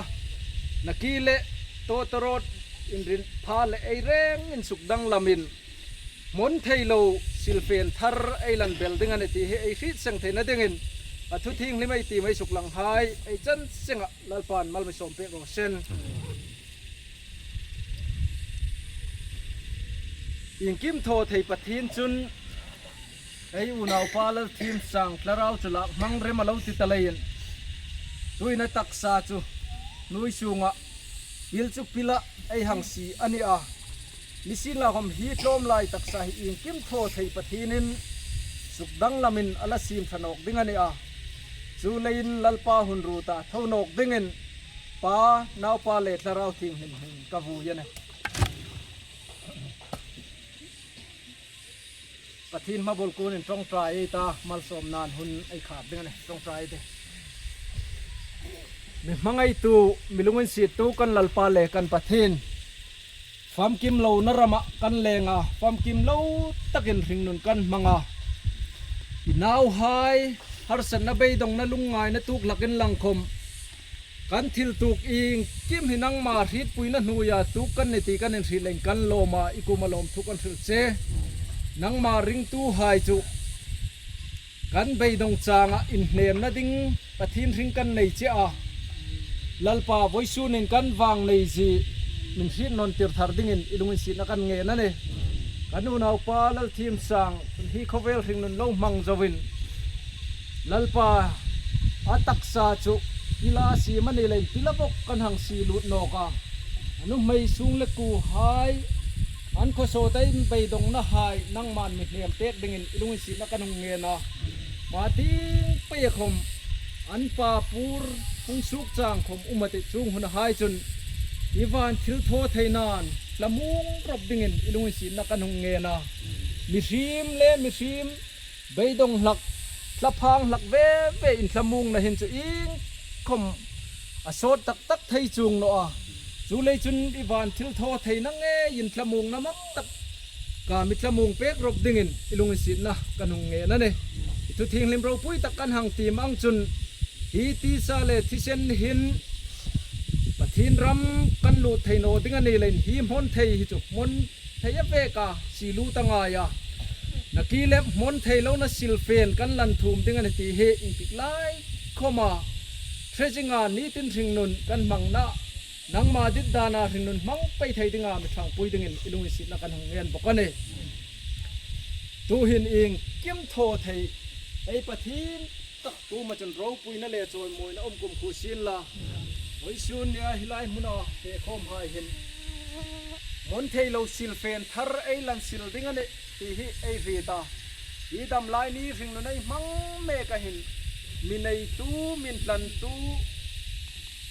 Nakie le tawtawrawt inri pha le ei rengin sukdanglamin hmawn thei lo silfen thar ei lan bel ding a nih ti hi ei hriet seng theina dingin a thu thienghlim ei tiem ei suklanghai ei chan senga Lalpan mal mi sawm pek raw se. Iengkim thaw thei Pathien chun ei unaupa Lalthiemsang thlarau chu lak hmang rem a lo ti ta leiin, tuhin a taksa chu hnuoi sunga pil chu pila ei hang sie a ni a. Nisienlakhom hi tlawm lai taksa hi iengkim thaw thei Pathienin sukdanglamin a la siem ṭha nawk ding a ni a. Chuleiin Lalpa hun ruota tho nawk dingin Pa, Naupa le Thlarau Thienghlim hmingin ka vui a nih. Pathien hmabul kunin ṭawngṭai ei ta, malsawmnain hun ei khar ding a nih. Ṭawngṭai ei tih. Mi hmangaitu, mi lunginsiettu kan Lalpa le kan Pathien, famkim lona rama kan leng a, famkim lo takin hringnun kan hmang a. I nauhai harsatna, beidongna, lungngaina tuok hlakin lang khom, kan thil tuok iengkim hi nangma hrietpuina hnuoia tuok kan nih ti kan inhriet leiin kan lawm a, i kuoma lawmthu kan hril che. Nangma ringtuhai chu kan beidong changa inhnemna ding Pathien hring kan nei che a. Lalpa, vawisunin kan vang nei zie min hriet nawn tir thar dingin i lunginsietna kan ngen a nih. Kan unaupa Lalthiemsang hi khawvel hringnun lo hmang zoin, Lalpa, a taksa chu pila siem a ni leiin pila bawk kan hang sie lut nawk a. A nuhmei sung le kuohai, an khawsawta inbeidongnahai nangman mi hnem pek dingin i lunginsietna kan hung ngen a. Hma tieng peia khom an pa pur hung suok chang khom um a tih, chuong hunahai chun i van thilthawtheinain thlamuong rawp dingin i lunginsietna kan hung ngen a. Mihriem le mihriem beidong hlak, thlaphang hlak ve ve inthlamuongna hin chu iengkhom a sawt tak tak thei chuong naw a. Chuleiin chun i van thilthawtheina ngei inthlamuongna mang tak ka mi thlamuong pek rawp dingin i lunginsietna kan hung ngen a nih. I thu thienghlim ropui tak kan hang tiem ang chun, hi tisa le thisen hin Pathien ram kan lut thei naw ding a ni leiin hi hmawn thei hi chu hmawn thei a vek a, sie lut a ngai a. Nakie le hmawn thei lona silfen kan lan thum ding a nih ti hi iengtik lai khoma hre zinga nitin hringnun kan hmangna, nangma dit dana hringnun hmang pei thei dinga mi ṭhangpui dingin i lunginsietna kan hung ngen bawk a nih. Tuhin iengkim thaw thei ei Pathien tak kuoma chun ropuina le chawimawina um kumkhuo sien la. Vawisun nia hi lai hmuna fe khawmhai hin hmawn thei lo silfen thar ei lan sil ding a nih ti hi ei hriet a. I dam lai ni hringnun ei hmang mek a hin, mi neitu, mi intlantu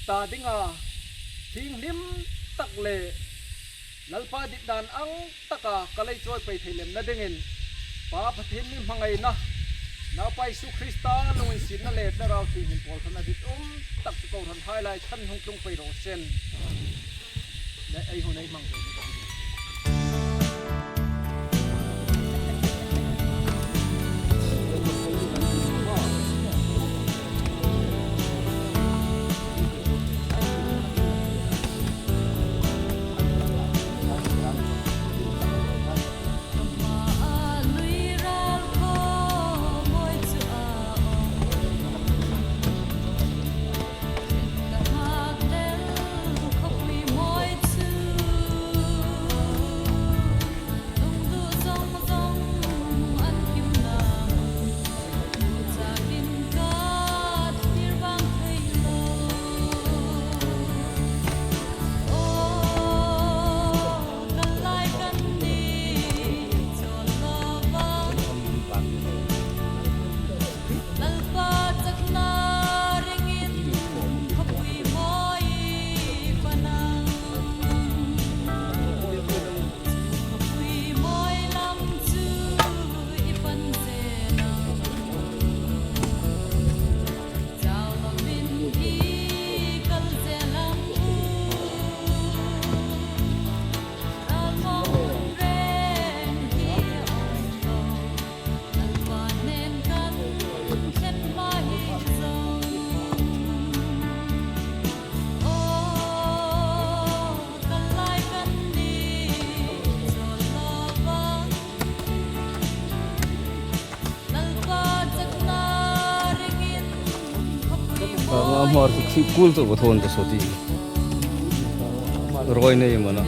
ta dinga thienghlim tak le Lalpa dit dan ang taka ka lei chawi pei thei lemna dingin, Pa Pathien mi hmangaina, Naupa Isu Krista lunginsietna le Thlarau Thienghlim pawlthawna dit um tak chu kohranhai lai khan hung tlung pei raw seh. Le ei hun ei hmang. Ama hmar chu khi kul chu va thawn ta saw ti. Roi nei mana.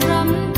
ram